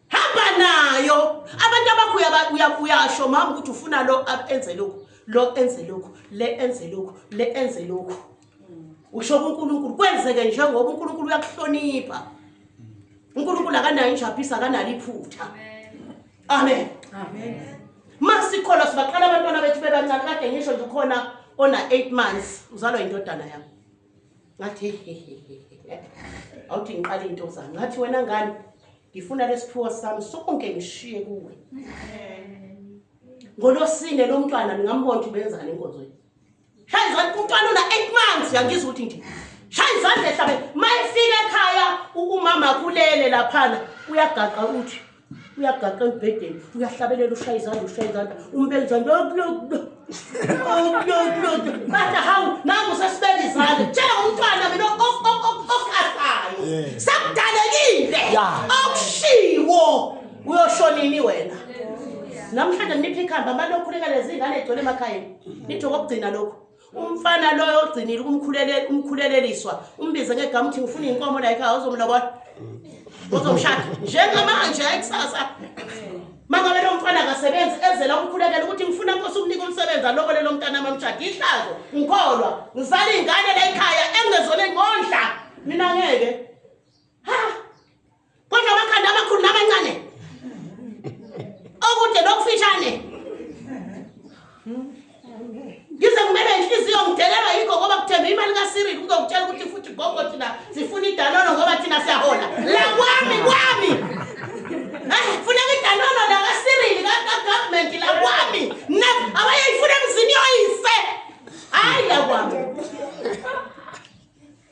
Speaker 1: Hamba nayo. Abantu abakho uyasho mama ukuthi ufuna lo enze lokhu, lo enze lokhu, le enze lokhu, le enze lokhu. Usho kuNkulunkulu kwenzeke njengoba uNkulunkulu uyakuhlonipha. uNkulunkulu akanayo injabhisa, akanalo iphutha. Amen.
Speaker 5: Amen.
Speaker 1: Masikholwa sibaqala abantwana bethu bebancane, kade ngisho nje ukhona ona 8 months uzalwa indodana yami. Ngathi awuthi ngiqale into zami. Ngathi wena ngani ngifuna lesiphiwo sami sonke ngishiye kuwe. Ngolosine lo mntwana ningambona ukuthi benzani enkonzweni. Shaya izandla, umntwana una 8 months uyangizwa ukuthi nje. Shaya izandla ehlabeni. Mayifika ekhaya umama kulele laphana uyagaqa uthi uyagaqa embhedeni, uyahlabelela, ushaya izandla, ushaya izandla, umbeka izandla. Bathi hawu nangu sesibeka izandla. Tshela umntwana mina okhasayo. Sakudalekile. Okushiwo uyoshonini wena. Namhlanje niphi ikhamba malokhuleka lezi ngane egcwele emakhaya. Nithi okugcina lokho. Umfana loyo ogcinile umkhuleleliswa, umbize ngegama uthi ngifuna inkomo la ekhaya uzomlobola. Uzomshada njengamanje ayikusasa. Mangabe lo mfana akasebenzi ezela umkhulekela ukuthi ngifuna Nkosi umnike umsebenzi alobole lo mntana amamshada. Ihlazo ngikholwa ngizala ingane la ekhaya engezona ngondla mina ngeke. Ha! Kodwa amakhanda amakhulu namancane. Okude nokufishane. Ngize ngimele inhliziyo ngidelelwa yikho ngoba kuthemba imali kaCyril uzokutshela ukuthi futhi gogo thina sifuna idanono ngoba thina siyahola. La kwami kwami. Funeka idanono la kaCyril ka government la kwami. Abayifuna emzini yoyise. Hayi la kwami.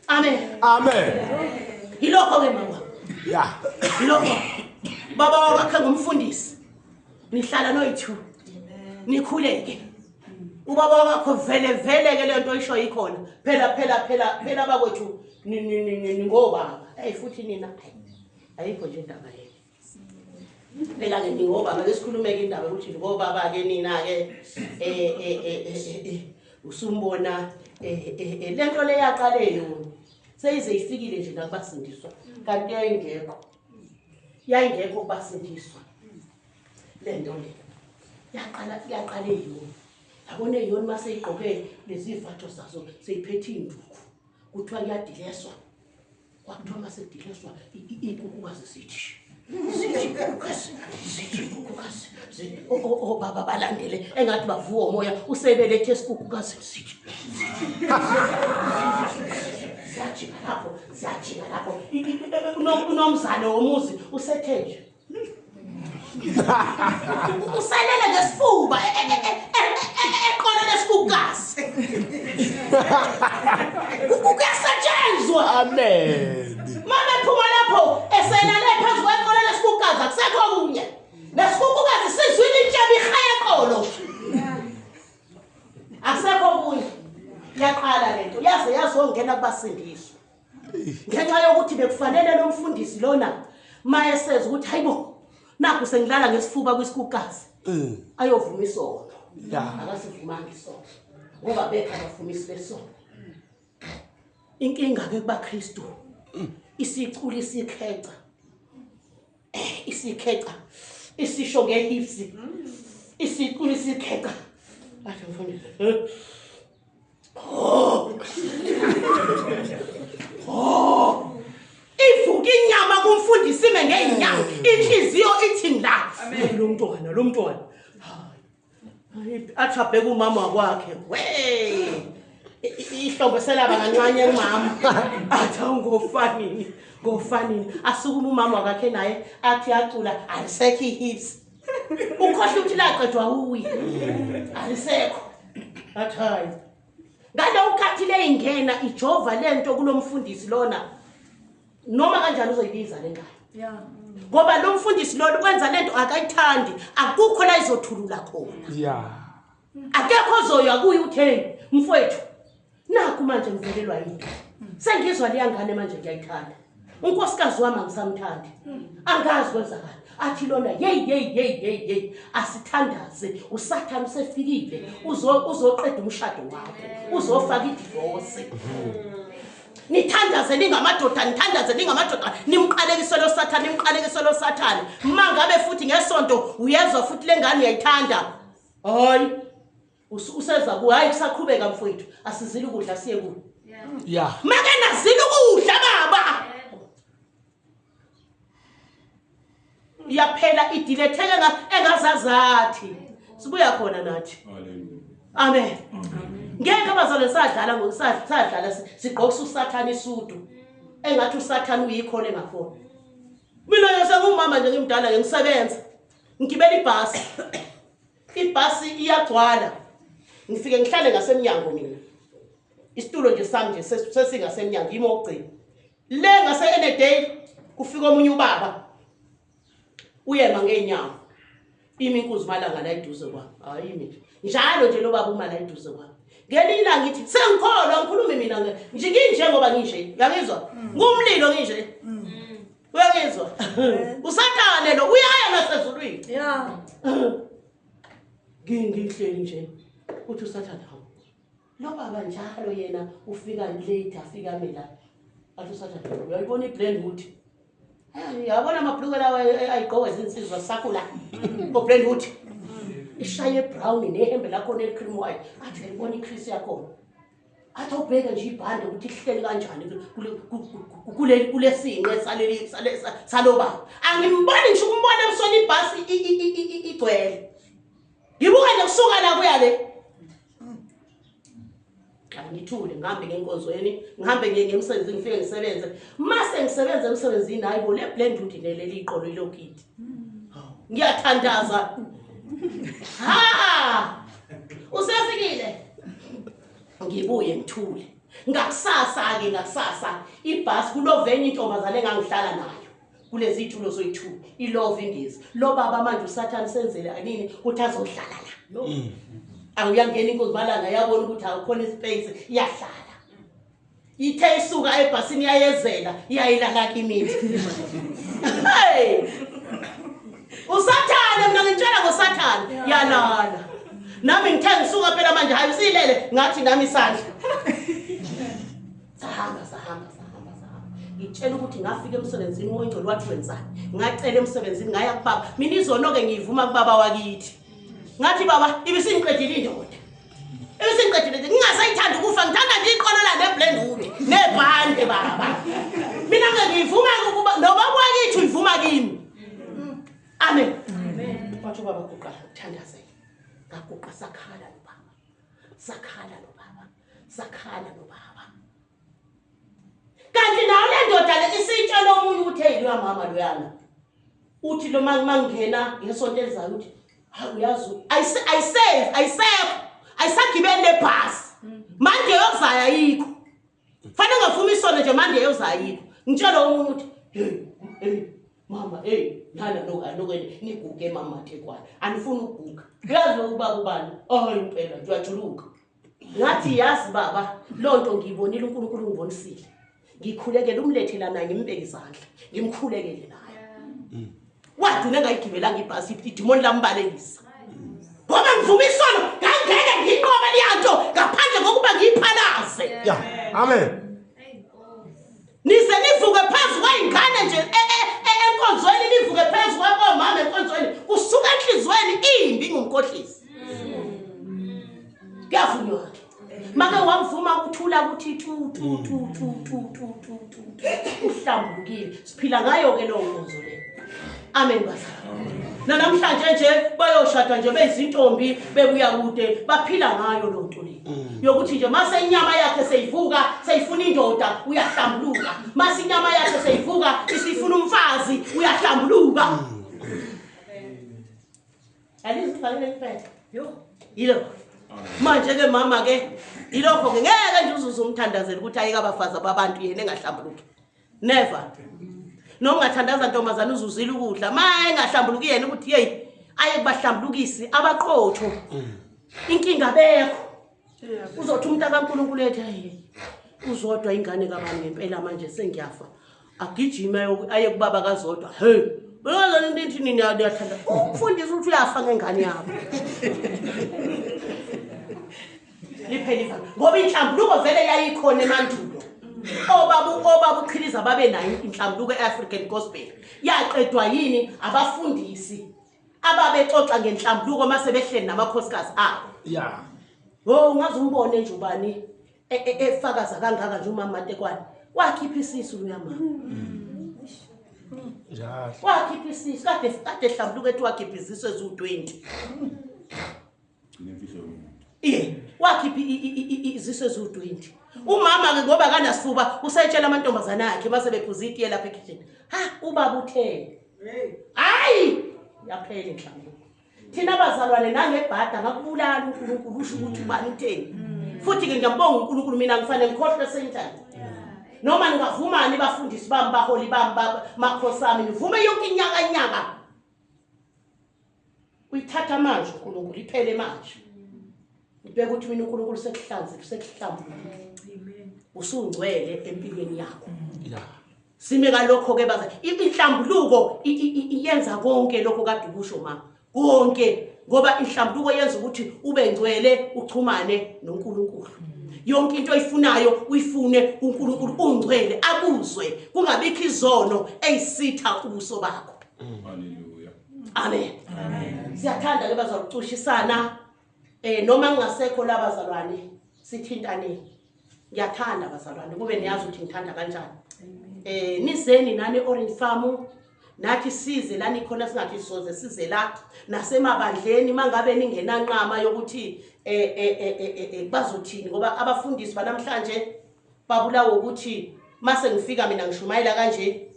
Speaker 1: Amen.
Speaker 4: Amen.
Speaker 1: Yilokho ke mama.
Speaker 4: Yeah.
Speaker 1: Yilokho. Baba wakhe ngumfundisi. Nihlala noyi2. Nikhuleke. Ubaba wakho vele vele ke lento oyisho ikhona. Phela phela phela phela bakwethu ningobaba. Hey futhi nina ayikho nje indaba le. Phela ke ningobaba ke sikhulumeke indaba ukuthi ngobaba ke nina ke usumbona lento le yaqale yona. Seyize ifikile nje nakubasindiswa. Kanti yayingekho. Yayingekho kubasindiswa. Lento le. Yaqala yona. Yabona yona mase igqoke lezi vatho zazo seyiphethe induku. Kuthiwa kuyadileswa. Kwakuthiwa mase kudileswa ikukukazi sithi. Sithi ikukukazi, sithi ikukukazi. O baba balandele engathi bavuka umoya usebelethe isikukukazi sithi. Siyajika lapho, siyajika lapho. Unomzane womuzi usethe nje. Usalele ngesifuba eqolo lesikukazi. Kuyasetshenzwa.
Speaker 4: Amen.
Speaker 1: Mama phuma lapho eselele phezu kweqolo lesikukazi akusekho kunye. Lesikukazi sizwile intshebe ihaya eqolo. Akusekho kunye. Yaqala lento yaze yazongena kubasindiswa. Ngenxa yokuthi bekufanele lo mfundisi lona mayeseza ukuthi hayibo nakho sengilala ngesifuba kwisikukazi. Ayovuma isono. Akasivumanga isono. Ngoba bekho abafumisi besono. Inkinga ke kubaKristu isicula isikheca. Isikheca isisho ngehips. Isicula isikheca. Athi mfundisi. Oh. Ivuka inyama kumfundisi ime ngeenyawo. Inhliziyo ithi ngila. Lo mntwana, lo mntwana. Athi abheka umama wakwakhe. We! Ihlombe selaba kancane kumama. Athi awungofanini, ngofanini. Asukuma umama wakhe naye athi yacula alisekho ihips. Ukhohle ukuthi laqedwa uye. Alisekho. Athi hayi. Ngalowo nkathi leyingena ijova lento kulomfundisi lona. Noma kanjani uzoyibiza le ngane.
Speaker 5: Yeah.
Speaker 1: Ngoba lo mfundisi lona ukwenza lento akayithandi, akukho la izothulula khona.
Speaker 4: Yeah.
Speaker 1: Akekho ozoya kuye uthi mfowethu nakhu manje ngivelelwa yinto. Sengizwa leya ngane manje ngiyayithanda. Unkosikazi wami angisamthandi. Angazi kwenzakani. Athi lona hey hey hey hey hey asithandaze uSathane usefikile uzoqeda umshado wakho uzofaka idivorce. Nithandaze ningamadoda, nithandaze ningamadoda, nimqalekise lo Sathane, nimqalekise lo Sathane. Mangabe futhi ngesonto uyezwa futhi lengane uyayithanda. Hayi useza ku hayi kusaqhubeka mfowethu, asizile ukudla siye ku.
Speaker 4: Yeah.
Speaker 1: Make nazile ukudla baba. Iyaphela idiletheke engazazathi. Sibuya khona nathi.
Speaker 2: Hallelujah.
Speaker 1: Amen.
Speaker 2: Amen.
Speaker 1: Ngeke abazalwane sadlala ngokusadlala sigqokisa uSathane isudu. Engathi uSathane uyikhona engakhona. Mina nje sengumama nje ngimdala nje ngisebenza. Ngigibela ibhasi. Ibhasi iyagcwala. Ngifike ngihlale ngasemnyango mina. Isitulo nje sami nje sesingasemnyango yimi okugcina. Le ngase Enedale kufika omunye ubaba. Uyema ngeenyawo. Imi inkunzi malanga la eduze kwami. Hayi imi nje. Njalo nje lo baba uma la eduze kwami. Ngelinye ilanga ngithi sengikholwa ngikhulume mina nje nginjengoba nginje. Uyangizwa? Ngumlilo nginje. Uyangizwa? Usathane lo uyaya nasezulwini.
Speaker 5: Yeah.
Speaker 1: Ngihleli nje. Uthi usathane hawu. Lo baba njalo yena ufika late afika mina. Athi usathane uyayibona iblend ukuthi yabona amabhuluko lawa ayigqoka izinsizwa sakula. Oblend ukuthi ishaye brown nehembe lakho ne cream white. Athi uyayibona icrease yakhona. Athi ubheke nje ibhande ukuthi ihleli kanjani kule kulesinqe saleli saloba. Angimboni ngisho ukumbona emsona ibhasi igcwele. Ngibuka nje kusuka la kuya le. Angithule ngihambe ngenkonzweni, ngihambe ngiye ngemsebenzini ngifike ngisebenze. Mase ngisebenza emsebenzini hayibo le blend uthi leli iqolo ilokiti. Ngiyathandaza. Ha! Usefikile. Ngibuye ngithule. Ngakusasa ke ngakusasa ibhasi kulovenye intombazane engangihlala nayo. Kulezi itulo zoyi2 ilove ingezi. Lo baba manje uSathane senzele anini ukuthi azohlala la. Awuyangena inkunzi malanga yabona ukuthi awukhona ispace iyahlala. Ithe isuka ebhasini iyayezela iyayilala kimi. Hey! Usathane mina ngitshela ngosathane yalala. Nami ngithe ngisuka phela manje hayi usilele ngathi nami isandla. Sahamba sahamba sahamba sahamba. Ngitshela ukuthi ngafika emsebenzini umoya wathi wenzani. Ngacela emsebenzini ngaya kubaba. Mina izono ke ngiyivuma kubaba wakithi. Ngathi baba ibisingiqedile indoda. Ibisingiqedile nje ngingasayithanda ukufa ngithanda nje iqolo la neblend wood nebhande baba. Mina ngeke ngivuma ukuba nobaba wakithi uyivuma kimi. Amen. Amen. Wathi baba guqa uthandazele. Ngaguqa sakhala lo baba. Sakhala lo baba. Sakhala lo baba. Kanti nayo le ndoda le isitshela omunye ukuthi hey loya mama loyana. Uthi lo mangena ngesonto elizayo uthi hayi uyazi ayisave ayisekho ayisagibeli lebhasi. Manje yozaya ayikho. Fanele ngavuma isona nje manje yozaya ayikho. Ngitshela omunye uthi hey hey mama hey nana no anokweni niguge mama Thekwane. Anifuni ukuguga. Uyazi ukuba kubani? Oh impela nje uyajuluka. Ngathi yazi baba, lonto ngiyibonile uNkulunkulu ungibonisile. Ngikhulekele umlethe lana ngimbeke izandla, ngimkhulekele naye. Waduna engayigibelanga ibhasi, idimoni lambalekisa. Ngoba ngivuma isono, ngangeke nginqobe leyanto ngaphandle kokuba ngiyiphalaze.
Speaker 4: Yeah. Amen.
Speaker 1: Nize nivuke phezu kwey'ngane nje enkonzweni, nivuke phezu kwakomama enkonzweni, kusuka enhliziyweni imbi ngumkhohlisi. Kuyavunywa ke. Make wamvuma ukuthula ukuthi tu tu tu tu tu tu tu tu. Uhlambulukile. Siphila ngayo ke leyo nkonzo le. Amen bazalwane. Namhlanje nje bayoshada nje beyizintombi bebuya kude, baphila ngayo lo nto le. Yokuthi nje mase inyama yakhe seyivuka, seyifuna indoda, uyahlambuluka. Mase inyama yakhe seyivuka, isifuna umfazi, uyahlambuluka. Alizifakele kuphela.
Speaker 5: Yo.
Speaker 1: Yilo. Manje ke mama ke yilokho ke ngeke nje uzuze umthandazele ukuthi ayeke abafazi ababantu yena engahlambuluki. Never. Noma ungathandaza ntombazana uzuzile ukudla, ma engahlambuluki yena ukuthi hey aye kubahlambulukisi abaqotho. Inkinga bekho. Uzothi umuntu kaNkulunkulu ethi hey uzodwa ingane kabani ngempela manje sengiyafa. Agijime aye kubaba kaZodwa. Hey, bengazani into ethi nini niyathanda. Umfundisi uthi uyafa ngengane yakho. Liphela iva. Ngoba inhlambuluko vele yayikhona emandulo. Obaba uchiliza babe nayo inhlambuluko eAfrican Gospel. Yaqedwa yini abafundisi ababexoxa ngenhlambuluko mase behleli namakhosikazi abo.
Speaker 4: Yeah.
Speaker 1: Oh, ungaze umbone nje ubani efakaza kangaka nje umama Matekwane. Wakhipha isisu loya mama.
Speaker 4: Njalo.
Speaker 1: Wakhipha isisu kade ehlambuluka ethi wakhipha izisu eziwu-20.
Speaker 2: Gcina imfihlo yomuntu.
Speaker 1: Iye, wakhipha izisu eziwu-20. Umama ke ngoba kanasifuba usetshela amantombazana akhe mase bephuza itiye lapha ekhishini. Ha, ubaba uthele. Hayi, yaphela inhlambuluko. Thina abazalwane nangebhada ngakubulala uNkulunkulu usho ukuthi ubani utheni. Futhi ke ngiyabonga uNkulunkulu mina ngifanele ngikhohlwe senjani. Noma ningavumani bafundisi bami, baholi bami, makhosi ami, nivume yonke inyaka nyaka. Uyithatha manje uNkulunkulu iphele manje. Ubheka ukuthi mina uNkulunkulu sekuhlanzile, sekuhlambulukile.
Speaker 5: Amen.
Speaker 1: Usungcwele empilweni yakho.
Speaker 4: Yeah.
Speaker 1: Sime kalokho ke baza inhlambuluko iyenza konke lokho kade ukusho mama. Konke ngoba inhlambuluko yenza ukuthi ube ngcwele uchumane noNkulunkulu. Yonke into oyifunayo uyifune uNkulunkulu ungcwele akuzwe kungabikho izono eyisitha ubuso bakho.
Speaker 2: Hallelujah.
Speaker 1: Amen. Siyathanda ke bazakucushisana noma ngingasekho labazalwane sithintaneni. Ngiyathanda bazalwane kube niyazi ukuthi ngithanda kanjani. Nizeni nani Orange Farm nathi size la nikhona singathi soze size la nasemabandleni mangabe ningenanqama yokuthi bazothini ngoba abafundisi banamhlanje babulawa ukuthi mase ngifika mina ngishumayela kanje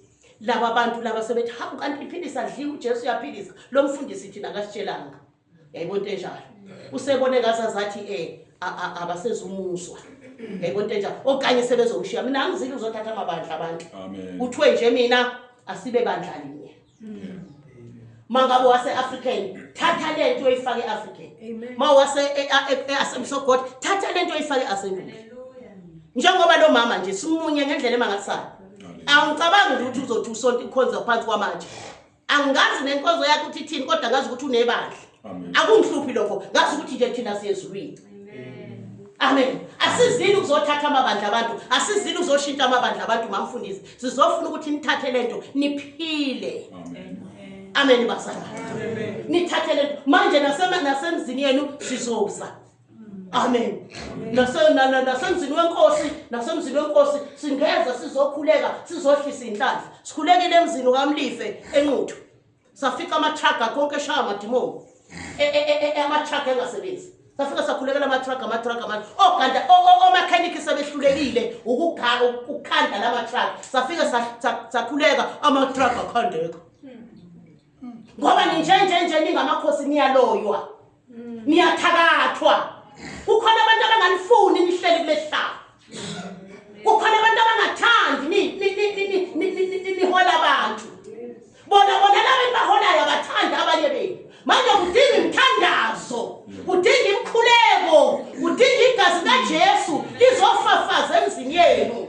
Speaker 1: laba abantu laba sebethi hawu kanti iphilisa dliwa uJesu uyaphilisa lo mfundisi thina akasitshelanga. Yayibona into enjalo. Usebone ngazazathi abasezumuzwa. Yayibona into enjalo okanye sebezomshiya mina angizile uzothatha amabandla abantu.
Speaker 2: Amen.
Speaker 1: Uthiwe nje mina asibe bandla linye. Mangabe wase African thatha lento oyifake eAfrican.
Speaker 5: Amen.
Speaker 1: Ma wase Assemblies of God thatha lento oyifake eAssembly. Njengoba lo mama nje simunye ngendlela emangalisayo. Angicabangi ukuthi uzothi usonto inkonzo phansi kwamanje. Angazi nenkonzo yakhe ukuthi ithini kodwa ngazi ukuthi unebandla.
Speaker 2: Amen.
Speaker 1: Akungihluphi lokho, ngazi ukuthi nje thina siyezulwini. Amen. Asizile ukuzothatha amabandla abantu, asizile ukuzoshintsha amabandla abantu mamfundisi. Sizofuna ukuthi nithathe lento niphile.
Speaker 2: Amen.
Speaker 1: Amen bazalwane. Nithathe lento manje nasemzini yenu sizoza. Amen. Nasemzini wenkosi, nasemzini wenkosi singeza sizokhuleka, sizohlisa inhlanhla. Sikhulekile emzini kaMlife eNquthu. Safika ama-truck konke eshaya amadimoni. Ama-truck engasebenzi. Safika sakhulekela ama-truck, ama-truck, ama-truck. Oganda, omakhenikhi sebehlulekile ukukhanda lama-truck. Safika sakhuleka ama-truck akhandeka. Ngoba ninje nje nje ningamakhosi niyaloywa. Niyathakathwa. Kukhona abantu abanganifuni nihleli kulesihlalo. Kukhona abantu abangathandi nihola abantu. Bona laba enibaholayo abathandi abanye benu. Manje kudinga imithandazo, kudinga imikhuleko, kudinga igazi kaJesu. likaJesu lizofafaza emzini yenu.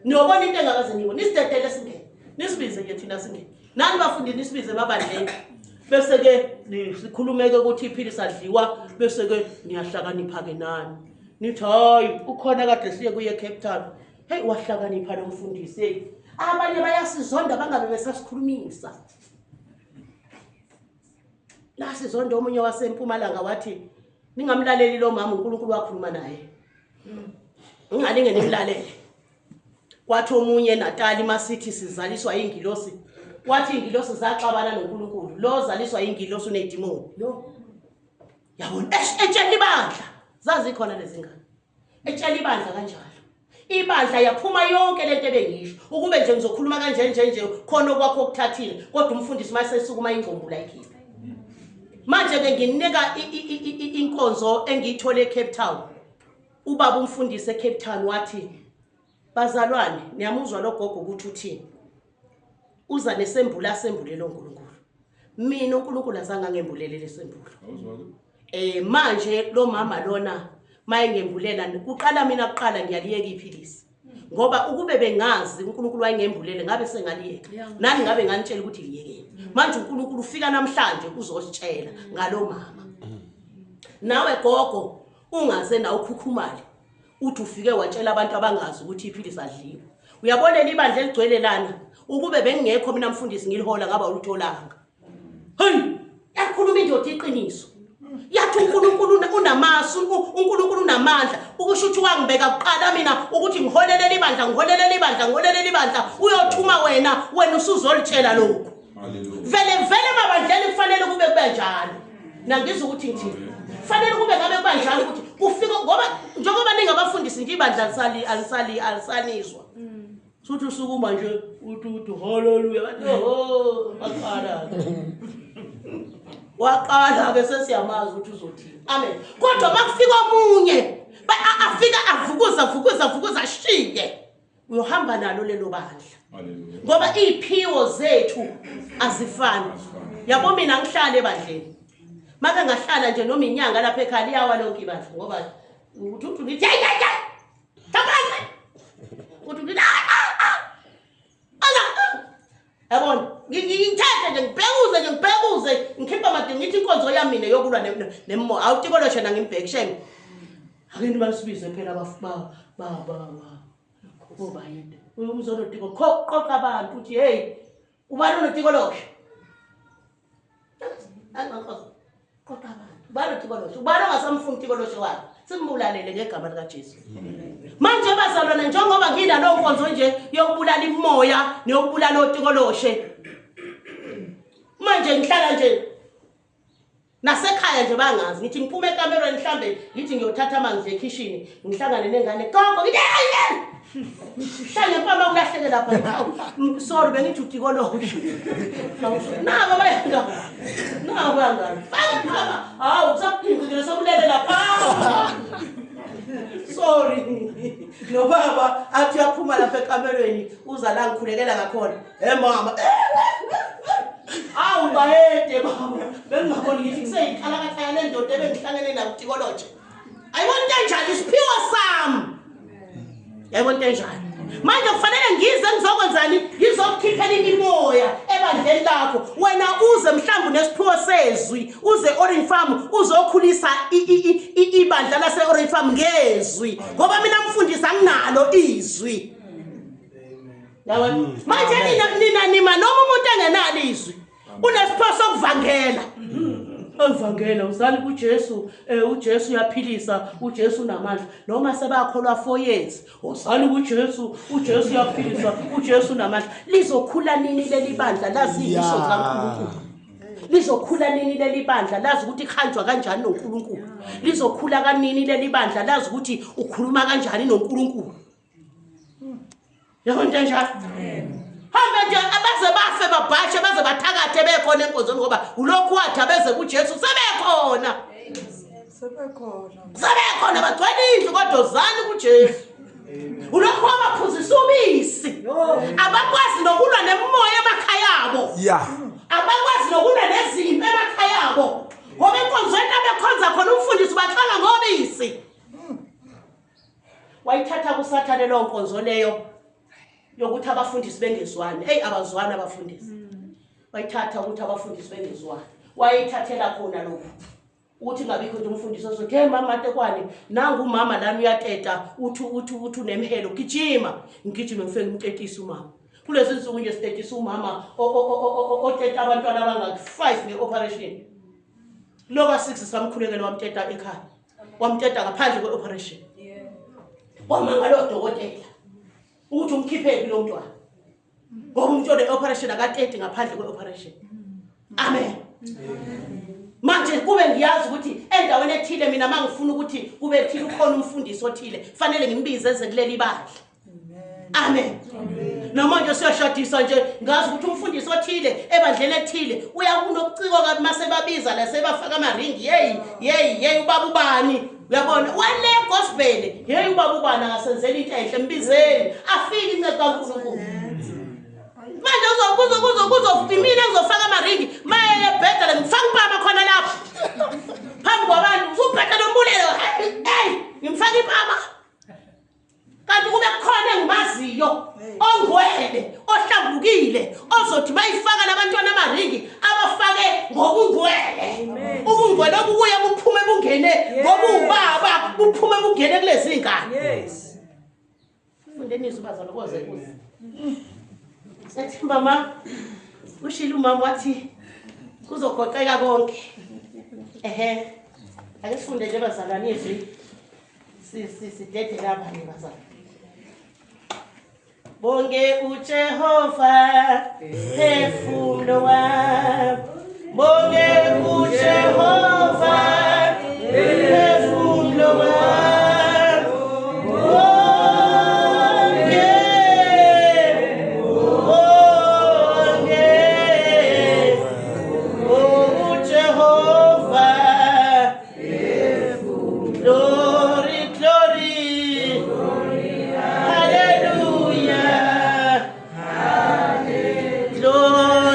Speaker 1: Niyobona into engakaze niyibone. Nisidedele singene, nisibize ke thina singene. Nani bafundi nisibize emabandleni. Bese ke sikhulumeke ukuthi iphilisi adliwa, bese ke niyahlakanipha ke nani. Nithi hayi ukhona kade siye kuye Cape Town. Hey, wahlakanipha lo mfundisi. Hey, abanye bayasizonda bangabe besasikhulumisa. Lasizonda omunye waseMpumalanga wathi ningamlaleli lo mama, uNkulunkulu wakhuluma naye. Ningalinge nimlalele. Kwathi omunye Natali masithi sizaliswa ingilosi, wathi ingilosi zaxabana noNkulunkulu. Lo zaliswa ingilosi unedimoni. Yabona etshela ibandla, zazikhona lezi ngane. Etshela ibandla kanjalo. Ibandla yaphuma yonke lento ebengisho. Ukube nje ngizokhuluma kanje nje nje khona okwakho okuthathile, kodwa umfundisi mayesesukuma ingcombula ikhipha. Manje ke nginika inkonzo engiyithole eCape Town. Ubaba umfundisi eCape Town wathi, bazalwane niyamuzwa lo gogo ukuthi uthini? Uza nesembula asembulele uNkulunkulu. Mina uNkulunkulu azange angembulele lesembulo. Manje lo mama lona mayengembulela kuqala, mina kuqala ngiyaliyeka iphilisi. Ngoba ukube bengazi uNkulunkulu wayengembulele ngabe sengaliyeka. Nani ngabe nganitshela ukuthi liyekeni. Manje uNkulunkulu ufika namhlanje uzositshela ngalo mama. Nawe gogo ungaze nawe ukhukhumale. Uthi ufike watshela abantu abangazi ukuthi iphilisi adliwe. Uyabona ibandla eligcwele lana, ukube bengingekho mina mfundisi ngilihola ngaba ulutholanga. Hey, yakhuluma indoda iqiniso. Yathi uNkulunkulu unamasu, uNkulunkulu unamandla. Ukusho ukuthi wangibeka kuqala mina ukuthi ngiholele ibandla, ngiholele ibandla, ngiholele ibandla. Uyothuma wena, wena usuzolitshela lokho. Vele vele mabandleni kufanele kube kubenjalo. Nangizwa ukuthi ngithini. Kufanele kube ngabe kubanjalo ukuthi kufika, ngoba njengoba ningabafundisi nje ibandla alisali alisali alisanizwa. Suthi usukuma nje uthi uthi haleluya, bathi oho waqala. Waqala ke sesiyamazi ukuthi uzothini. Amen. Kodwa makufika omunye afika avukuza avukuza avukuza ashiye. Uyohamba nalo lelo bandla. Ngoba iphiwo zethu azifani. Yabo mina ngihlale ebandleni. Make ngahlala nje noma inyanga lapha ekhaya liyawa lonke ibandla ngoba uthi uthi ngithi hey hey hey. Thabanze. Uthi ngithi ah ah. Ala. Yabona ngithethe nje ngibhekuze nje ngibhekuze ngikhipha amadingo ngithi inkonzo yami mina yokulwa nemimoya. Awutikoloshe na ngimbheke shame. Ake nibasibize phela ba ba ba ba. Kuba yini? Umzolo tiko qoqa abantu uthi hey ubani unotikoloshe? Qoqa abantu. Ubani utikoloshe? Ubani ongasamfuni utikoloshe wakhe? Simbulalele ngegama likaJesu. Manje bazalwane njengoba nginalo nkonzo nje yokubulala imoya neyokubulala otikoloshe. Manje ngihlala nje nasekhaya nje bangazi ngithi ngiphume ekamerweni mhlambe ngithi ngiyothatha amanzi ekhishini ngihlangane nengane gogo ngithi hey hlale mpama kulahleke lapha. Sorry bengithi utikoloshe. Nabo bayanga. Nabo bangani. Faka mama. Hawu kusaqinqile sokulele lapha. Sorry. Lo baba athi uyaphuma lapha ekamerweni uza la ngikhulekela ngakhona. Hey mama. Awu bayede baba. Bengingaboni ngithi kuseyikhalakatha le ndoda ebengihlangene nayo utikoloshe. Ayibona into enjani isiphiwo sami. Yayibona into enjani. Manje kufanele ngize ngizokwenzani? Ngizokukhiphela imimoya ebandleni lakho. Wena uze mhlawumbe unesiphiwo sezwi, uze Orange Farm uzokhulisa ibandla lase Orange Farm ngezwi. Ngoba mina mfundisi anginalo izwi. Yabona? Manje nina nima noma umuntu engenalo izwi, unesiphiwo sokuvangela. Evangela uzali kuJesu, uJesu uyaphilisa, uJesu unamandla. Noma sebakholwa 4 years, uzali kuJesu, uJesu uyaphilisa, uJesu unamandla. Lizokhula nini leli bandla lazi izifiso zikaNkulunkulu? Lizokhula nini leli bandla lazi ukuthi kuhanjwa kanjani noNkulunkulu? Lizokhula kanini leli bandla lazi ukuthi ukhuluma kanjani noNkulunkulu? Yabona into enjalo? Hambe nje abaze bafe babhashe baze bathakathe bekhona enkonzweni ngoba ulokhu wathi abeze kuJesu sebekhona.
Speaker 5: Sebekhona.
Speaker 1: Sebekhona bagcwele indlu kodwa uzani kuJesu. Ulokhu wabaphuzisa ubisi. Abakwazi nokulwa nemimoya emakhaya abo. Abakwazi nokulwa nezimpi emakhaya abo. Ngoba enkonzweni abekhonza khona umfundisi ubaxaka ngobisi. Umfundisi wayithatha kuSathane leyo nkonzo leyo yokuthi abafundisi bengezwani. Eyi, abazwani abafundisi. Wayithatha ukuthi abafundisi bengezwani, wayithathela khona lokhu ukuthi ngabikho nje umfundisi ozothi, hey mama Tekwane, nangu umama lana uyateta, uthi uthi uthi unemhelo, gijima. Ngigijime ngifike ngimtetise umama. Kulezi nsuku nje sitetisa umama oteta abantwana abangaki-5 nge-operation. Lo ka-6 samkhulekela, wamteta ekhaya, wamteta ngaphandle kwe-operation. Wamangala odokotela ukuthi umkhiphephi lo mntwana, ngoba umuntu one-operation akateti ngaphandle kwe-operation. Amen. Manje kube ngiyazi ukuthi endaweni ethile mina uma ngifuna ukuthi kube thile ukhona umfundisi othile, fanele ngimbize eze kuleli bandla. Amen. Noma nje siyashadisa nje, ngazi ukuthi umfundisi othile ebandleni ethile uyakunobuciko kabi, mase babiza la sebafaka amaringi, yeyi yeyi yeyi, ubaba ubani, uyabona wale gospel, yeyi ubaba ubani akasenzela into enhle, mbizeni afike incebo kaNkulunkulu. Manje kuzo mina ngizofaka amaringi, maye ebhedela ngifaka impama khona lapho phambi kwabantu, usubhedela nombulelo, hey ngimfaka impama. Kanti kube kukhona engimaziyo ongcwele ohlambulukile ozothi bayifaka labantwana amaringi, abafake ngobungcwele. Ubungcwele obubuye buphume bungene ngobubaba, buphume bungene kulezi ngane.
Speaker 5: Yes.
Speaker 1: Fundeni izwi bazalwane, koze kuze. Ethi mama, ushilo umama wathi kuzogoqeka konke. Ehe. Ake sifunde nje bazalwane izwi. Sidede lapha nje bazalwane. Bonge uJehova phefumulo wami. Bonge uJehova phefumulo wami. Bonge, bonge uJehova. Glory, glory, hallelujah. Glory,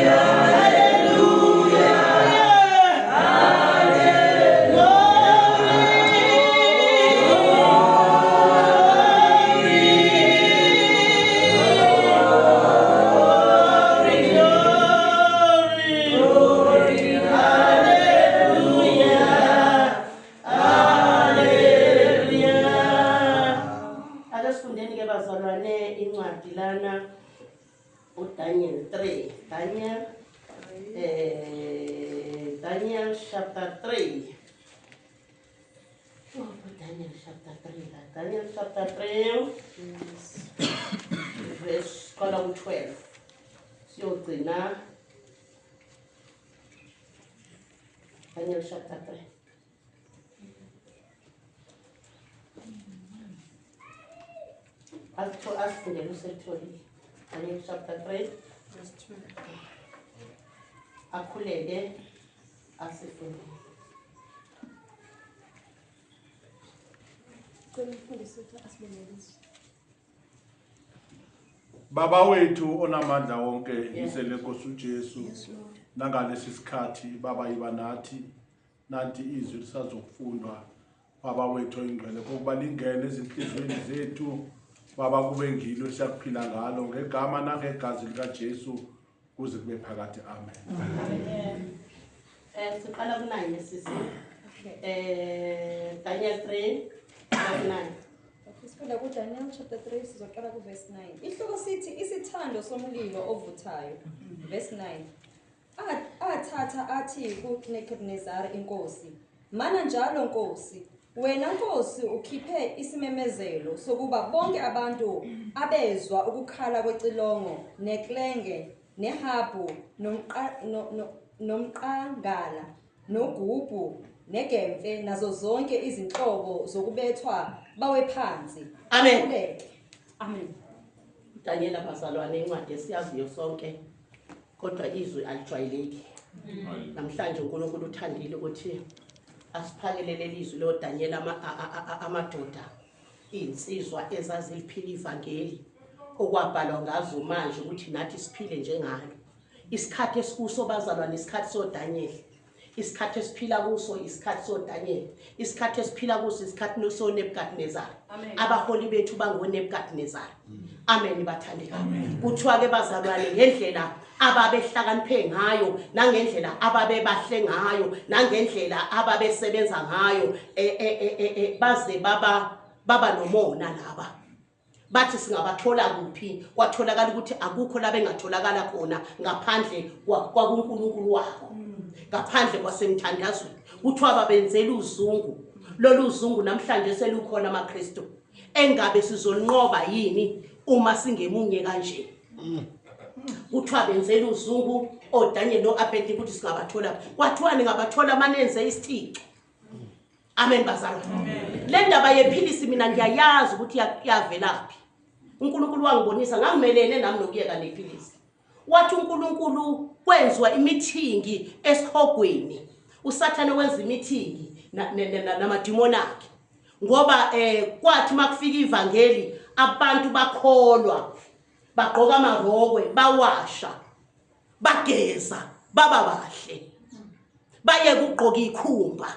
Speaker 1: hallelujah. Glory, glory, hallelujah. Hallelujah. Ake sifundeni ke bazalwane incwadi lana, uDaniel 3. Daniel Daniel chapter 3. Oh, Daniel chapter 3 la. Daniel chapter 3 verse qala ku-12 siyogcina. Daniel chapter 3. Asifundele uselitholile. Daniel chapter 3.
Speaker 5: Verse 12.
Speaker 1: Akhuleke asifundele.
Speaker 6: Cela umfundisi ukuthi asibonelise.
Speaker 7: Baba wethu onamandla wonke, yise lenkosi uJesu, nangalesi sikhathi Baba yiba nathi. Nanti izwi lisazokufundwa, Baba wethu oyingcwele, kokuba lingene ezinhliziyweni zethu Baba, kube ngilo siyakuphila ngalo, ngegama nangegazi likaJesu kuze kube phakade, amen.
Speaker 1: Siqala ku-9 sisi.
Speaker 6: Okay.
Speaker 1: Daniel 3 9.
Speaker 6: Okay, sifunda kuDaniel chapter 3, sizoqala kuverse 9. Ihloko sithi isithando somlilo ovuthayo. Verse 9. Athatha athi kuNebuchadnezzar inkosi, "Mana njalo nkosi, wena nkosi ukhiphe isimemezelo sokuba bonke abantu abezwa ukukhala kwecilongo neklenge nehabhu nomqangala nogubhu negemfe nazo zonke izinhlobo zokubethwa bawe phansi."
Speaker 1: Amen.
Speaker 6: Khuleke. Amen.
Speaker 1: Daniel abazalwane, incwadi esiyaziyo sonke, kodwa izwi alijwayeleki. Namhlanje uNkulunkulu uthandile ukuthi asiphakele leli izwi lo Daniel, amadoda, insizwa ezaziliphila ivangeli okwabhalwa ngazo manje ukuthi nathi siphile njengalo. Isikhathi esikuso bazalwane isikhathi soDaniel. Isikhathi esiphila kuso isikhathi soDaniel, isikhathi esiphila kuso isikhathi soNebukadnezar. Abaholi bethu bangoNebukadnezar. Amen bathandekayo. Kuthiwa ke bazalwane ngendlela ababehlakaniphe ngayo, nangendlela ababebahle ngayo, nangendlela ababesebenza ngayo, baze baba nomona laba. Bathi singabathola kuphi? Kwatholakala ukuthi akukho la bengatholakala khona ngaphandle kwakuNkulunkulu wabo, ngaphandle kwasemthandazweni. Kuthiwa babenzela uzungu. Lolu zungu namhlanje selukhona amaKristu. Engabe sizonqoba yini uma singemunye kanje? Kuthiwa benzela uzungu oDaniel noAbednego ukuthi singabathola. Kwathiwa ningabathola manenze isithixo. Amen bazalwane. Le ndaba yephilisi mina ngiyayazi ukuthi yavelaphi. uNkulunkulu wangibonisa, ngangimelene nami nokuyeka nephilisi. Wathi uNkulunkulu kwenziwa imithingi esihogweni. uSathane wenza imithingi namadimoni akhe. Ngoba kwathi makufika ivangeli abantu bakholwa, bagqoka amarokwe, bawasha, bageza, baba bahle. Baye kugqoka ikhumba.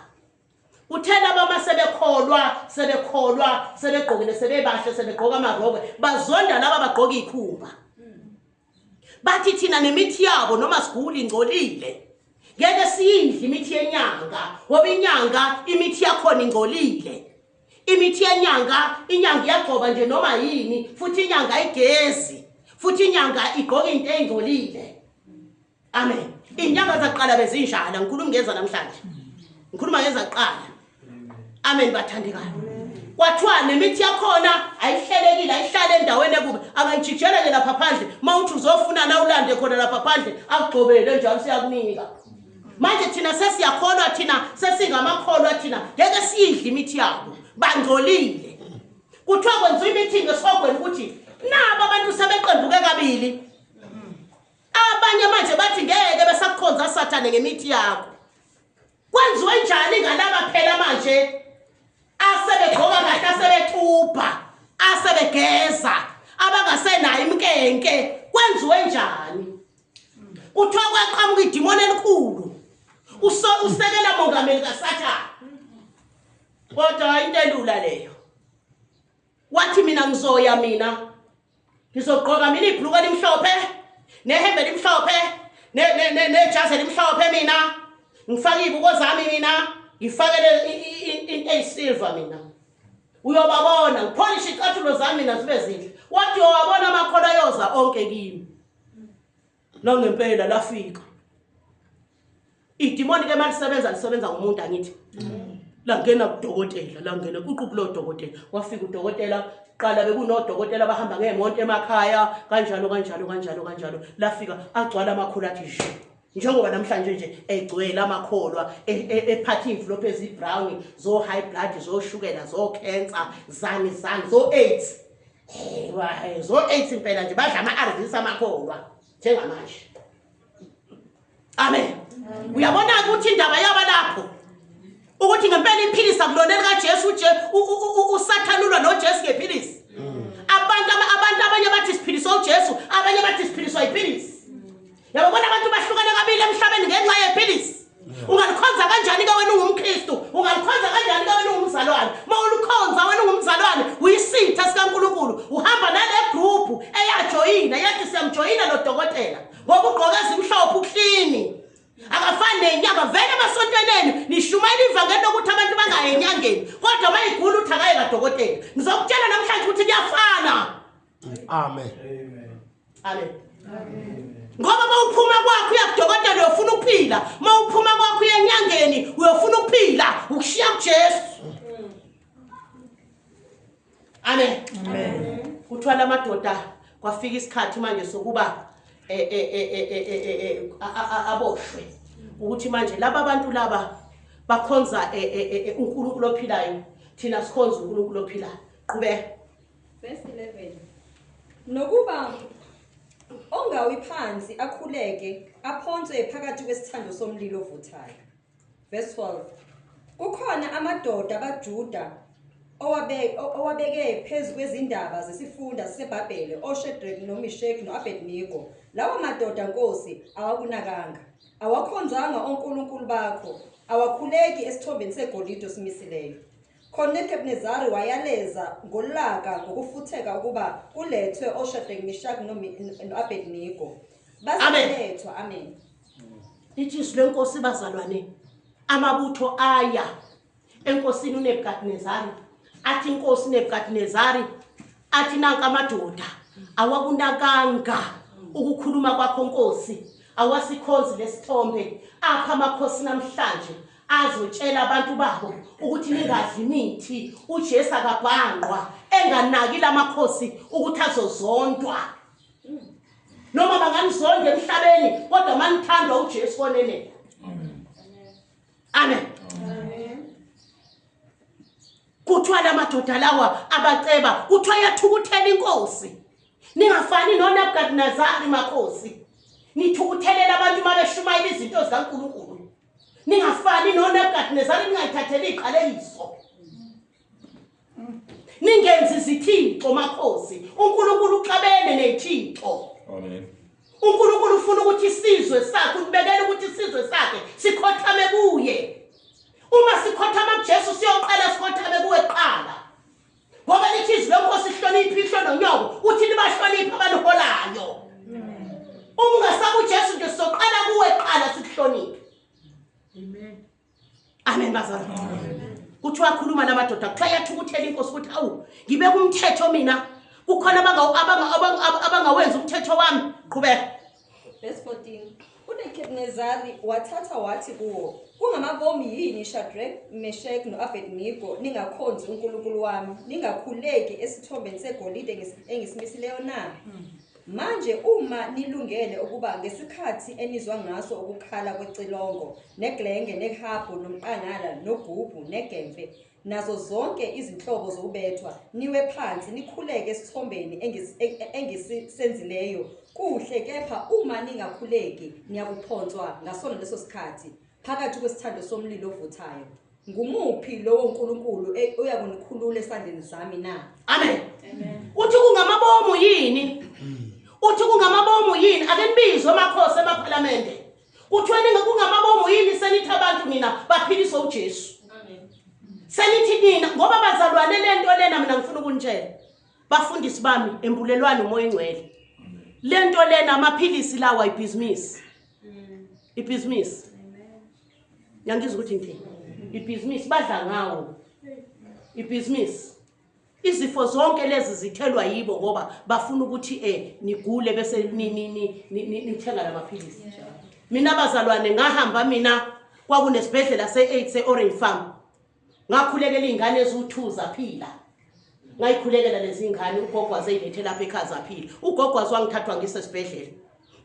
Speaker 1: Uthe laba masebekholwa, sebekholwa, sebegqokile, sebebahle, sebegqoka amarokwe, bazonda laba bagqoka ikhumba. Bathi thina nemithi yabo noma sigula ingcolile. Ngeke siyidle imithi yenyanga, ngoba inyanga imithi yakhona ingcolile. Imithi yenyanga, inyanga iyagcoba nje noma yini, futhi inyanga ayigezi, futhi inyanga igqoka into engcolile. Amen. Inyanga zaqala bezinjalo, ngikhuluma ngeza namhlanje. Ngikhuluma ngezaqala. Amen bathandekayo. Kwathiwa nemithi yakhona ayihlelekile, ayihlale endaweni ekubi. Akayijijele ke lapha phandle. Mawuthi uzofuna la ulande khona lapha phandle, akugcobele njalo siyakunika. Manje thina sesiyakholwa, thina sesingamakholwa, thina ngeke siyidle imithi yabo. Bangcolile. Kuthiwa kwenziwa imithi ngesihogweni ukuthi naba abantu sebeqembuke kabili. Abanye manje bathi ngeke besakukhonza Sathane ngemithi yakho. Kwenziwe njani ngalaba phela manje asebegqoka kahle, asebethubha, asebegeza, abangasenayo imkenke? Kwenziwe njani? Kuthiwa kwaqhamuka idimoni elikhulu, usekela mongameli kaSathane. Kodwa into elula leyo. Wathi mina ngizoya, mina ngizogqoka mina ibhuluka elimhlophe nehembe elimhlophe nejazi elimhlophe, mina ngifake izibuko zami, mina ngifakele into eyisilver, mina uyobabona ngipholishe icathulo zami mina zibe zinhle. Wathi uyowabona amakholwa ayoza onke kimi. Nangempela lafika idimoni ke malisebenza, lisebenza ngumuntu angithi. Langena kudokotela, langena kuqubu lodokotela. Wafika udokotela, qala bekunodokotela abahamba ngemonto emakhaya kanjalo kanjalo kanjalo kanjalo. Lafika agcwala amakholwa athi nje njengoba namhlanje nje egcwele amakholwa ephatha imvulophu ezibrown, zo high blood, zo shukela, zo cancer, zani zani, zo AIDS, zo AIDS impela nje, badla ama-ARVs amakholwa njengamanje. Amen. Uyabona ukuthi indaba yaba lapho ukuthi ngempela iphilisa kulona likaJesu, uSathane ulwa noJesu ngephilisi. Abantu abanye bathi siphiliswa uJesu, abanye bathi siphiliswa iphilisi. Yabona abantu bahlukane kabili emhlabeni ngenxa yephilisi. Ungalikhonza kanjani ke wena ungumKristu? Ungalikhonza kanjani ke wena ungumzalwane? Mawulikhonza wena ungumzalwane, uyisitha sikaNkulunkulu. Uhamba nale group eyajoyina, yathi siyamjoyina lo dokotela ngoba ugqoke ezimhlophe, uklini, akafani nenyanga. Vele emasontweni nishumayela ivangeli lokuthi abantu bangayi enyangeni, kodwa mayigula uthi akaye kadokotela. Ngizokutshela namhlanje ukuthi kuyafana.
Speaker 4: Amen.
Speaker 1: Amen. Ngoba mawuphuma kwakho uya kudokotela uyofuna ukuphila, mawuphuma kwakho uya enyangeni uyofuna ukuphila, ukushiya kuJesu. Amen. Amen. Kuthiwa lamadoda kwafika isikhathi manje sokuba aboshwe, ukuthi manje laba bantu laba bakhonza uNkulunkulu ophilayo, thina sikhonza uNkulunkulu ophilayo. Qhubeka.
Speaker 6: Verse 11. Nokuba ongawi phansi akhuleke aphonswe phakathi kwesithando somlilo ovuthayo. Verse 12. Kukhona amadoda abaJuda owabeke phezu kwezindaba zesifunda saseBhabhele, oShadrach noMeshach noAbednego. Lawo madoda, Nkosi, awakunakanga. Awakhonzanga onkulunkulu bakho, awakhuleki esithombeni segolide osimisileyo. Khona uNebukadinezari wayaleza ngolaka ngokufutheka ukuba kulethwe oShadraki, Meshaki no-Abednego. Base
Speaker 1: Amen.
Speaker 6: belethwa. Amen.
Speaker 1: Lithi izwi lenkosi bazalwane, amabutho aya enkosini uNebukadinezari, athi inkosi uNebukadinezari, athi nanka amadoda awakunakanga ukukhuluma kwakho nkosi, awasikhonzi lesithombe, apha amakhosi namhlanje azotshela abantu babo ukuthi ningadli imithi, uJesu akabhanqwa, enganaki lamakhosi ukuthi azozondwa. Noma banganizonda emhlabeni, kodwa manithandwa uJesu konene.
Speaker 2: Amen.
Speaker 1: Amen. Kuthiwa lamadoda lawa abaceba, kuthiwa yathukuthela inkosi. Ningafani noNebukadinezari makhosi. Nithukuthelela abantu uma beshumayela izinto zikaNkulunkulu. Ningafani noNebukadinezari, ningayithatheli iqalekiso. Ningenzi izithixo makhosi. uNkulunkulu uxabene nethixo.
Speaker 2: Amen.
Speaker 1: uNkulunkulu ufuna ukuthi isizwe sakhe, ubekela ukuthi isizwe sakhe sikhothame kuye. Uma sikhothama kuJesu siyoqala sikhothame kuwe kuqala. Ngoba lithi izwi lenkosi hlonipha ihlo nonyoko, uthi libahlonipha abaniholayo. Uma ungasabi uJesu nje sizoqala kuwe kuqala sikuhloniphe.
Speaker 5: Amen.
Speaker 1: Amen bazalwane. Kuthiwa akhuluma lamadoda, kuthiwa yathukuthela inkosi ukuthi awu ngibeka umthetho mina, kukhona abangawenza umthetho wami. Qhubeka.
Speaker 6: Verse 14. uNebukadinezari wathatha wathi kuwo, kungamabomu yini Shadrach, Meshach no-Abednego ningakhonzi uNkulunkulu wami, ningakhuleki esithombeni segolide engisimisileyo na? Manje uma nilungele ukuba ngesikhathi enizwa ngaso ukukhala kwecilongo, neglenge, nehabhu, nomqangala, nogubhu, negemfe, nazo zonke izinhlobo zokubethwa, niwe phansi nikhuleke esithombeni engisisenzileyo, kuhle, kepha uma ningakhuleki niyakuphonswa ngasona leso sikhathi phakathi kwesithando somlilo ovuthayo. Ngumuphi lowo nkulunkulu oyakunikhulula esandleni sami na?
Speaker 1: Amen. Uthi kungamabomu yini? Uthi kungamabomu yini? Ake nibizwe amakhosi emaphalamende. Kuthiwa ninga kungamabomu yini senithi abantu nina baphiliswe uJesu. Senithi nina ngoba bazalwane lento lena mina ngifuna ukunitshela. Bafundisi bami embulelwani uMoya oNgcwele. Lento lena amaphilisi lawa ibhizinisi. Ibhizinisi. Ngiyangizwa ukuthi ngithini? Ibhizinisi badla ngawo. Ibhizinisi. Izifo zonke lezi zithelwa yibo ngoba bafuna ukuthi nigule bese nithenga lamaphilisi. Mina bazalwane ngahamba mina kwakunesibhedlela se-AIDS e-Orange Farm. Ngakhulekela iy'ngane eziwu-2 zaphila. Ngayikhulekela lezi ngane ugogo wazeyilethe lapha ekhaya zaphila. Ugogo wangithathwa ngisesibhedlela.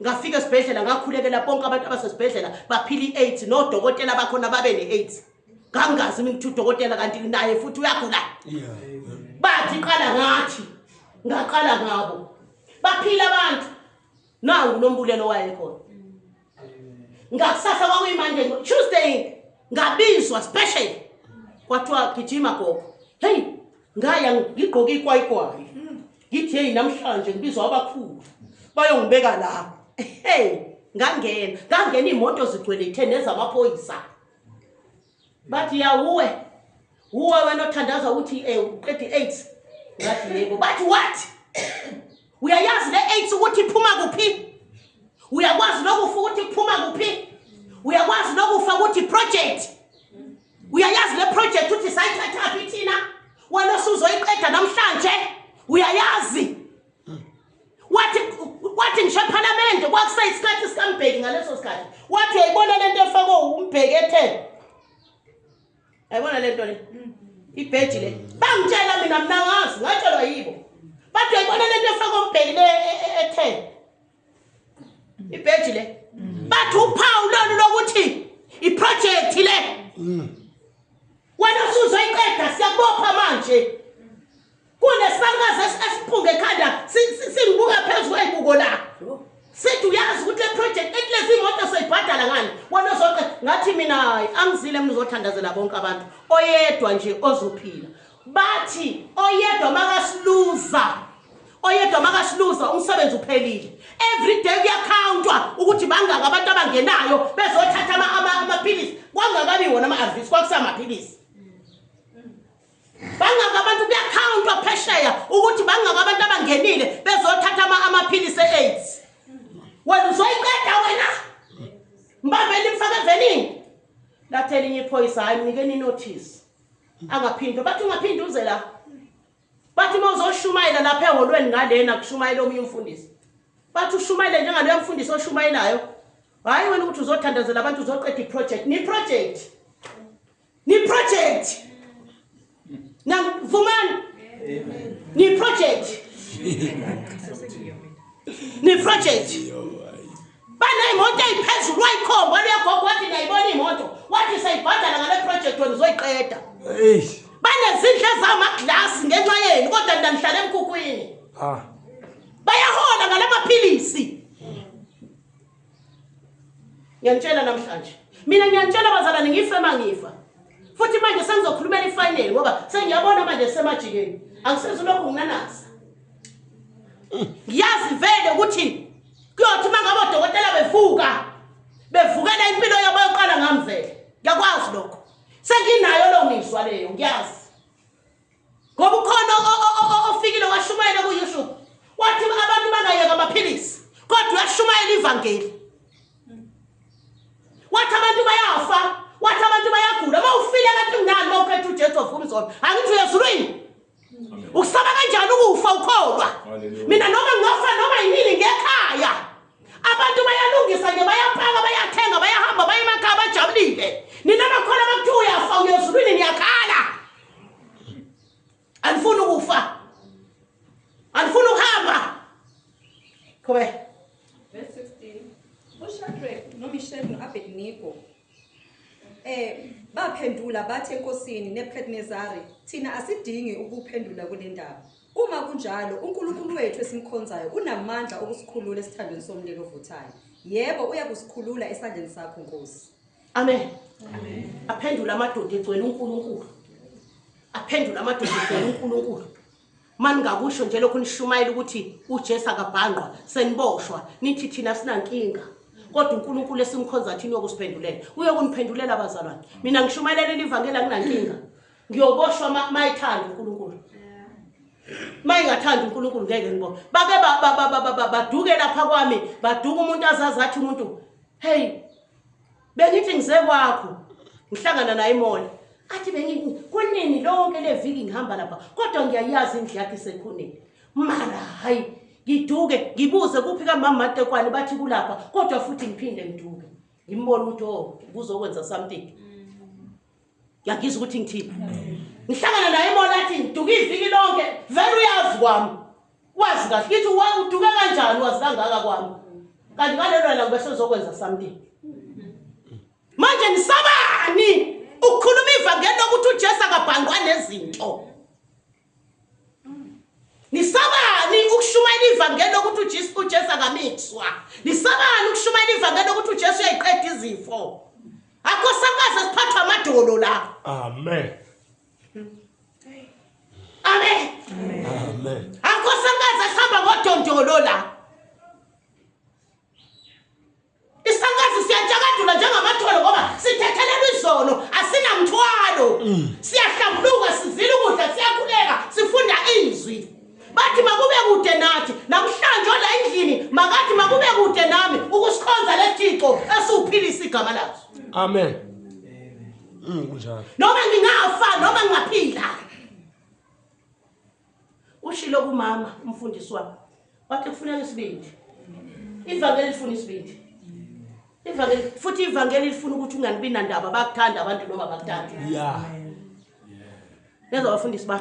Speaker 1: Ngafika esibhedlela ngakhulekela bonke abantu abasesibhedlela baphila i-AIDS nodokotela bakhona babe ne-AIDS. Ngangazi mina ukuthi udokotela kanti naye futhi uyagula. Bathi qala ngathi ngaqala ngabo. Baphila abantu. Nangu nombulelo wayekhona. Ngakusasa kwakuyiMonday, Tuesday ngabizwa special. Kwathiwa gijima gogo. Hey, ngaya ngigqoke ikwayikwayi. Ngithi hey namhlanje ngibizwa abakhulu. Bayongibeka la. Hey, ngangena, ngangena imoto zigcwele ithe nezamaphoyisa. Bathi ya uwe. Uwe wena othandaza uthi uqeda i-AIDS. Ngathi yebo. Bathi what? Uyayazi le AIDS ukuthi iphuma kuphi? Uyakwazi lokufa ukuthi iphuma kuphi? Uyakwazi lokufa ukuthi project? Uyayazi le project ukuthi sayithathaphi thina? Wena usuzoyiqeda namhlanje. Uyayazi? Wathi ngisho eParliament kwakuseyisikhathi sikaMbeki ngaleso sikhathi. Wathi uyayibona lento efakwe uMbeki ethe. Ayibona lento le. Ibheji le. Bangitshela mina mina ngazi, ngatshelwa yibo. Bathi uyayibona lento efakwe uMbeki le ethe. Ibheji le. Bathi uphawu lolu lokuthi iproject le. Wena usuzoyiqeda siyakubopha manje. Kunesalukazi esiphunga ekhanda singibuka phezu kwezibuko la. Sithi uyazi ukuthi le project ekulezi imoto soyibhadala ngani? Wena uzoqeda ngathi mina hayi angizile mina uzothandazela bonke abantu. Oyedwa nje ozophila. Bathi oyedwa makasiluza. Oyedwa makasiluza umsebenzi uphelile. Every day kuyakhawuntwa ukuthi bangaka abantu abangenayo bezothatha amaphilisi. Kwangakabi wona ama-ARVs, kwakusamaphilisi. Bangaka abantu kuyakhawuntwa phesheya ukuthi bangaka abantu abangenile bezothatha amaphilisi e-AIDS. Wena uzoyiqeda wena. Mbambeni imfake evenini. Lathi elinye iphoyisa, hayi mnikeni inothisi. Angaphinde, bathi ungaphinde uze la. Bathi uma uzoshumayela lapha eholweni ngalena kushumayela omunye umfundisi. Bathi ushumayele njengaloya mfundisi oshumayelayo. Hayi wena ukuthi uzothandazela abantu uzoqeda iproject. Ni project. Ni project. Nangivumani. Ni project. Ni project. Baneyimoto eyiphezulu wayikhomba luyagogo wathi niyayibona imoto. Wathi sayibhadala ngale project wena uzoyiqeda. Banezindlu ezamaglasi ngenxa yenu kodwa nina nihlala emkhukhwini. Bayahola ngalamaphilisi. Ngiyantshela namhlanje. Mina ngiyantshela bazalwane ngife mangifa. Futhi manje sengizokhulumela ifinal ngoba sengiyabona manje semajikeni. Angisezulokhu nginanasa. Ngiyazi vele ukuthi kuyothi mangabe odokotela bevuka bevukela impilo yabo yoqala ngamvele. Ngiyakwazi lokho. Senginayo lo mizwa leyo ngiyazi. Ngoba ukhona ofikile washumayela ku-YouTube. Wathi abantu bangayeka amaphilisi kodwa uyashumayela ivangeli. Wathi abantu bayafa, wathi abantu bayagula. Mawufile kanti unani mawukhetha uJesu ovuma izolo. Angithi uyezulwini. Ukusaba kanjani ukufa ukholwa? Mina noma ngingafa noma yinini ngekhaya. Abantu bayalungisa nje bayapaka bayathenga bayahamba baye emakhaya bajabulile. Nina bakholwa bakuthiwa uyafa uyezulwini niyakhala. Anifuni ukufa. Anifuni ukuhamba. Qhubeka.
Speaker 6: Verse 16. uShadrach noMeshach noAbednego baphendula bathi enkosini Nebuchadnezzar, thina asidingi ukuphendula kule ndaba. Uma kunjalo, uNkulunkulu wethu esimkhonzayo unamandla okusikhulula esithandweni somlilo ovuthayo. Yebo, uyakusikhulula esandleni sakho Nkosi.
Speaker 1: Amen. Amen. Aphendula amadoda egcwele uNkulunkulu. Aphendula amadoda egcwele uNkulunkulu. Maningakusho nje lokhu nishumayela ukuthi uJesu akabhanqwa seniboshwa nithi thina sinankinga. Kodwa uNkulunkulu esimkhonza thina uyokusiphendulela. Uyokuniphendulela abazalwane. Mina ngishumayelela ivangeli anginankinga. Ngiyoboshwa mayithanda uNkulunkulu. Mayingathanda uNkulunkulu ngeke ngibone. Bake baduke lapha kwami, baduka umuntu azazi athi umuntu, hey bengithi ngize kwakho. Ngihlangana naye emall. Athi bengithi kunini lonke leviki ngihamba lapha kodwa ngiyayazi indlu yakhe isekhoneni. Mara hayi ngiduke ngibuze kuphi kamama Matekwane bathi kulapha kodwa futhi ngiphinde ngiduke. Ngimbona ukuthi oh kuzokwenza something. Ngiyangizwa ukuthi ngithini. Ngihlangana naye emall athi ngiduke iviki lonke vele uyazi kwami. Wazi kahle ngithi uduke kanjani wazi kangaka kwami. Kanti ngalelo langa bese uzokwenza something. Manje nisabani ukukhuluma ivangeli lokuthi uJesu akabhangwa nezinto. Nisabani ukushumayela ivangeli lokuthi uJesu akamixwa. Nisabani ukushumayela ivangeli lokuthi uJesu uyayiqeda izifo. Akho sakaze siphathwa amadolo la.
Speaker 4: Amen.
Speaker 1: Amen.
Speaker 4: Amen.
Speaker 1: Akho sakaze sihamba ngodondolo la. Isangazi siyatshakadula njengamatholo ngoba sithethelelwa izono, asinamthwalo. Siyahlambuluka, sizila ukudla, siyakhuleka, sifunda izwi. Bathi makube kude nathi, namhlanje la endlini makathi makube kude nami ukusikhonza lethixo esiwuphilisa igama laso.
Speaker 4: Amen. Kunjalo.
Speaker 1: Noma ngingafa noma ngingaphila. Ushilo kumama umfundisi wami. Wathi kufuneka isibindi. Ivangeli lifuna isibindi. Ivangeli futhi ivangeli lifuna ukuthi unganibi nandaba bakuthanda abantu noma bakuthandi.
Speaker 4: Yeah.
Speaker 1: Neza bafundisi ba.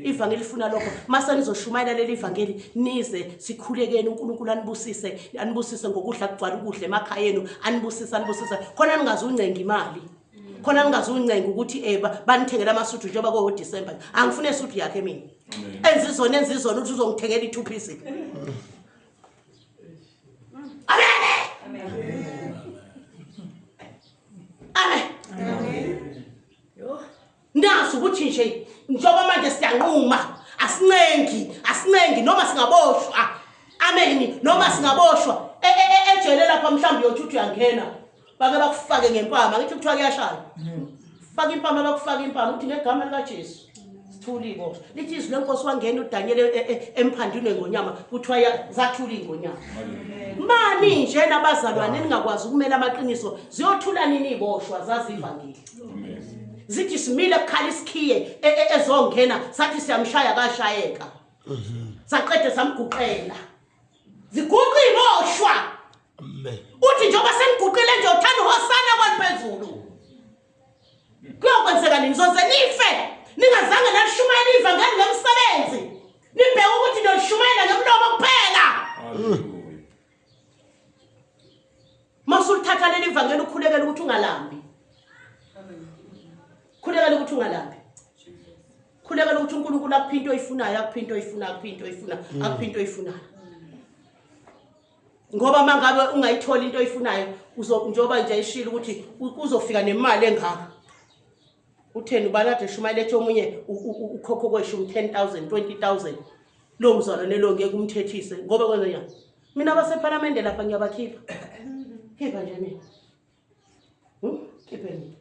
Speaker 1: Ivangeli lifuna lokho. Mase nizoshumayela leli ivangeli nize sikhulekeni uNkulunkulu anibusise, anibusise ngokudla kugcwala ukudla emakhaya enu, anibusise anibusise. Khona ningazuncenga imali. Khona ningazuncenga ukuthi banithengela amasuthu njengoba ko December. Angifune isuthu yakhe mina. Enza izona ukuthi uzongithengela i2 piece. Amen. Amen. Amen. Nazi ukuthi nje njengoba manje siyanquma. Asincengi, asincengi noma singaboshwa. Amen, noma singaboshwa. Ejele lapha mhlawumbe uyothi uyangena. Bake bakufake ngempama, ngithi kuthiwa kuyashaya. Faka impama, bakufaka impama uthi ngegama likaJesu. Sithula iboshwa. Lithi izwi lenkosi wangena uDaniel emphandini wengonyama, kuthiwa zathula ingonyama. Mani nje nabazalwane ningakwazi ukumela amaqiniso, ziyothula nini iboshwa zazivangile. Zithi simile kukhala isikhiye ezongena, sathi siyamshaya kashayeka. Saqede samguqela. Ziguqa iboshwa.
Speaker 4: Amen.
Speaker 1: Uthi njengoba seniguqile nje uthanda uhosana kwaliphezulu. Kuyokwenzeka nini? Nizoze nife ningazange nalishumayela ivangeli ngomsebenzi. Nibheke ukuthi niyolishumayela ngemlomo kuphela.
Speaker 2: Hallelujah.
Speaker 1: Masulithatha leli ivangeli ukhulekela ukuthi ungalambi. Khulekela ukuthi ungalambi. Khulekela ukuthi uNkulunkulu akuphe into oyifunayo, akuphe into oyifunayo, akuphe into oyifunayo, akuphe into oyifunayo. Ngoba mangabe ungayithola into oyifunayo, njengoba nje ishilo ukuthi kuzofika nemali engaka. Utheni ubani ade shumayela ethi omunye ukhokho kweshumi 10,000, 20,000. Lo mzalwane lo ngeke umthethise ngoba kwenza njani? Mina abasephalamende lapha ngiyabakhipha. Khipha nje mina. Khiphe mina.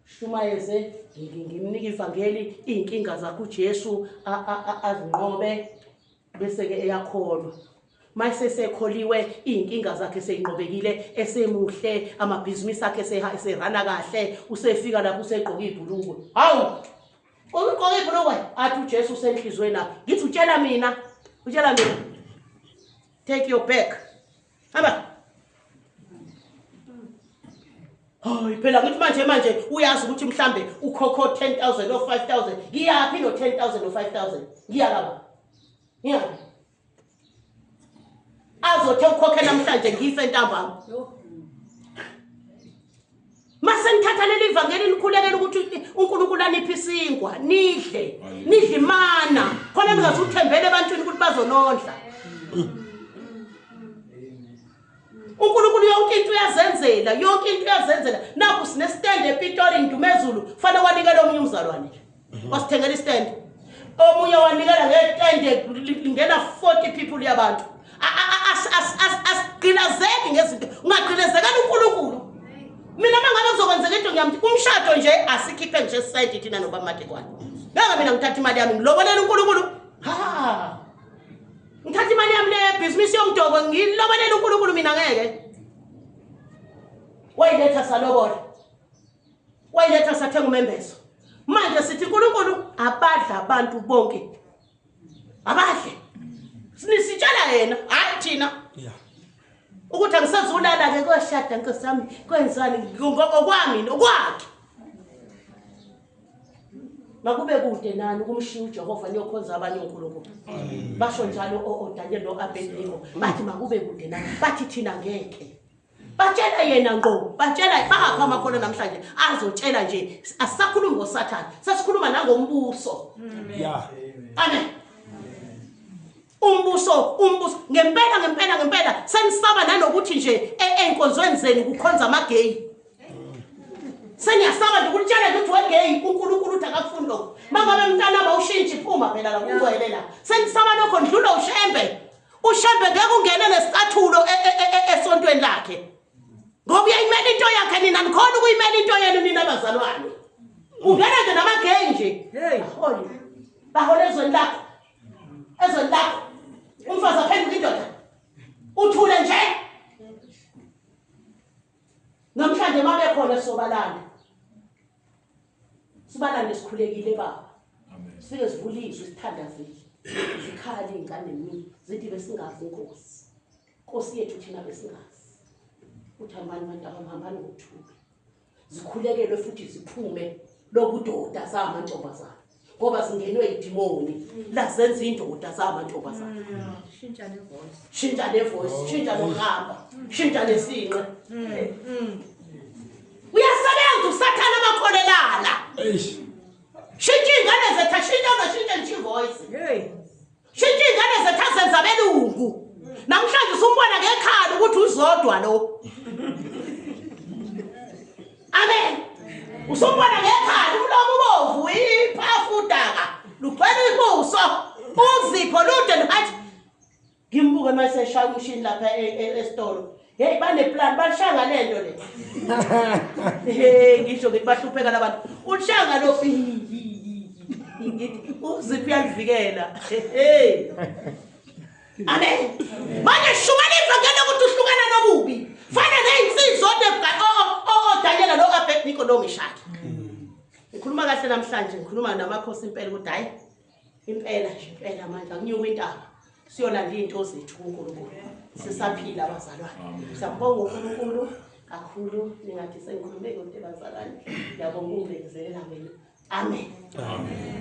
Speaker 1: Shumayeze ngimnike ivangeli, izinkinga zakhe uJesu azinqobe bese ke eyakholwa. Mase sekholiwe izinkinga zakhe seyinqobekile, esemuhle, amabhizinisi akhe eserana kahle, usefika lapho usegqoka ibhulukwe. Hawu! Ugqoka ibhulukwe athi uJesu usenhlizweni na. Ngithi utshela mina, utshela mina. Take your back. Hamba. Hayi phela ngithi manje uyazi ukuthi mhlambe ukhokho 10,000 or 5,000. Ngiyaphi no 10,000 or 5,000? Ngiya lapha. Ngiyaphi? Azothe ukhokhe namhlanje ngife ntambama. Mase nithatha leli ivangeli likhulekela ukuthi uNkulunkulu aniphe isinkwa, nidle, nidle imana. Khona ningazuthembele ebantwini ukuthi bazonondla. uNkulunkulu yonke into uyazenzela, yonke into uyazenzela. Nakho sine stand ePitori Indumezulu, fanele wanikela omunye umzalwane nje. Wasithengela istand. Omunye wanikela ngetende lingena 40 people yabantu. Asigqilazeki ngezinto. Ungagqilazekela uNkulunkulu. Mina mangabe kuzokwenzeka into ngiyamthi umshado nje asikhiphe nje side thina noba Madikwane. Ngeke mina ngithatha imali yami ngilobolele uNkulunkulu. Ha. Ngithatha imali yami le business yomdoko ngilobolele uNkulunkulu mina ngeke. Wayiletha salobola. Wayiletha sathenga umembeso. Manje sithi uNkulunkulu abadla abantu bonke. Abadle. Sinisitshela yena, hayi thina.
Speaker 4: Yeah.
Speaker 1: Ukuthi angisezulala ke koshada Nkosi yami kwenzani okwami okwakhe. Makube kude nani ukumshiya uJehova niyokhonza abanye onkulunkulu. Basho njalo oDaniel noAbednego bathi makube kude nani, bathi thina ngeke. Batshela yena ngqo, batshela bapha amakhono namhlanje azotshela nje asisakhulumi ngoSathane, sesikhuluma nangombuso.
Speaker 4: Yeah.
Speaker 1: Amen. Umbuso, umbuso ngempela ngempela ngempela senisaba nanokuthi nje einkonzweni zenu kukhonza amagay. Seniyasaba nje ukulitshela nje ukuthi wegay uNkulunkulu uthi akakufuni lokho. Mangabe mntana ushintshe iphuma phela la kungcwele la. Senisaba lokho ndlula uShembe. uShembe ngeke ungene nesicathulo esontweni lakhe. Ngoba uyayimela into yakhe nina nikhona ukuyimela into yenu nina bazalwane. Ungena nje namagay nje.
Speaker 5: Hey.
Speaker 1: Baholi. Bahole ezweni lakho. Ezweni lakho. Umfazi aphenduka indoda. Uthule nje. Namhlanje mabekhona sobalanda. Sibalande sikhulekile baba.
Speaker 2: Amen.
Speaker 1: Sifike sivule izwi sithandazile. Zikhala izingane mina zithi besingazi inkosi. Inkosi yethu thina besingazi. Uthi hambani bantu abahambani ngokuthula. Zikhulekelwe futhi ziphume lobudoda zamantombazana. Ngoba zingenwe idimoni lazenza indoda zamantombazana.
Speaker 5: Shintsha ne voice.
Speaker 1: Shintsha ne voice, shintsha nokuhamba, shintsha nesinqe. Uyasebenza uSathane amakholelana.
Speaker 4: Eish.
Speaker 1: Shintsha ingane zethu, shintsha noshintsha nje voice.
Speaker 5: Hey.
Speaker 1: Shintsha ingane zethu azenza belungu. Namhlanje usumbona ngekhala ukuthi uzodwa lo. Amen. Usumbona ngekhala umlomo ubovu iphafu udaka. Lugcwele Ubuso uzipho lude luhathi. Ngimbuke mase eshaya umshini lapha esitolo. Hey, baneplan, balishaya ngalento le. Hey, ngisho ngithi bahlupheka labantu. Ulishaya ngalo, ngithi uzipho uyalivikela. Hey. Amen. Manje shumela ivangeli ukuthi uhlukana nobubi. Fana nezinsizwa oDaniel no Abednego no Meshach. Ngikhuluma kahle namhlanje, ngikhuluma namakhosi impela ukuthi hayi impela nje impela manje akunyuka intaba. Siyolanda izinto zethu kuNkulunkulu. Sisaphila abazalwane. Siyabonga uNkulunkulu kakhulu, ningathi sengikhulume kude bazalwane. Ngiyabonga ukungibekezelela wena. Amen.
Speaker 2: Amen.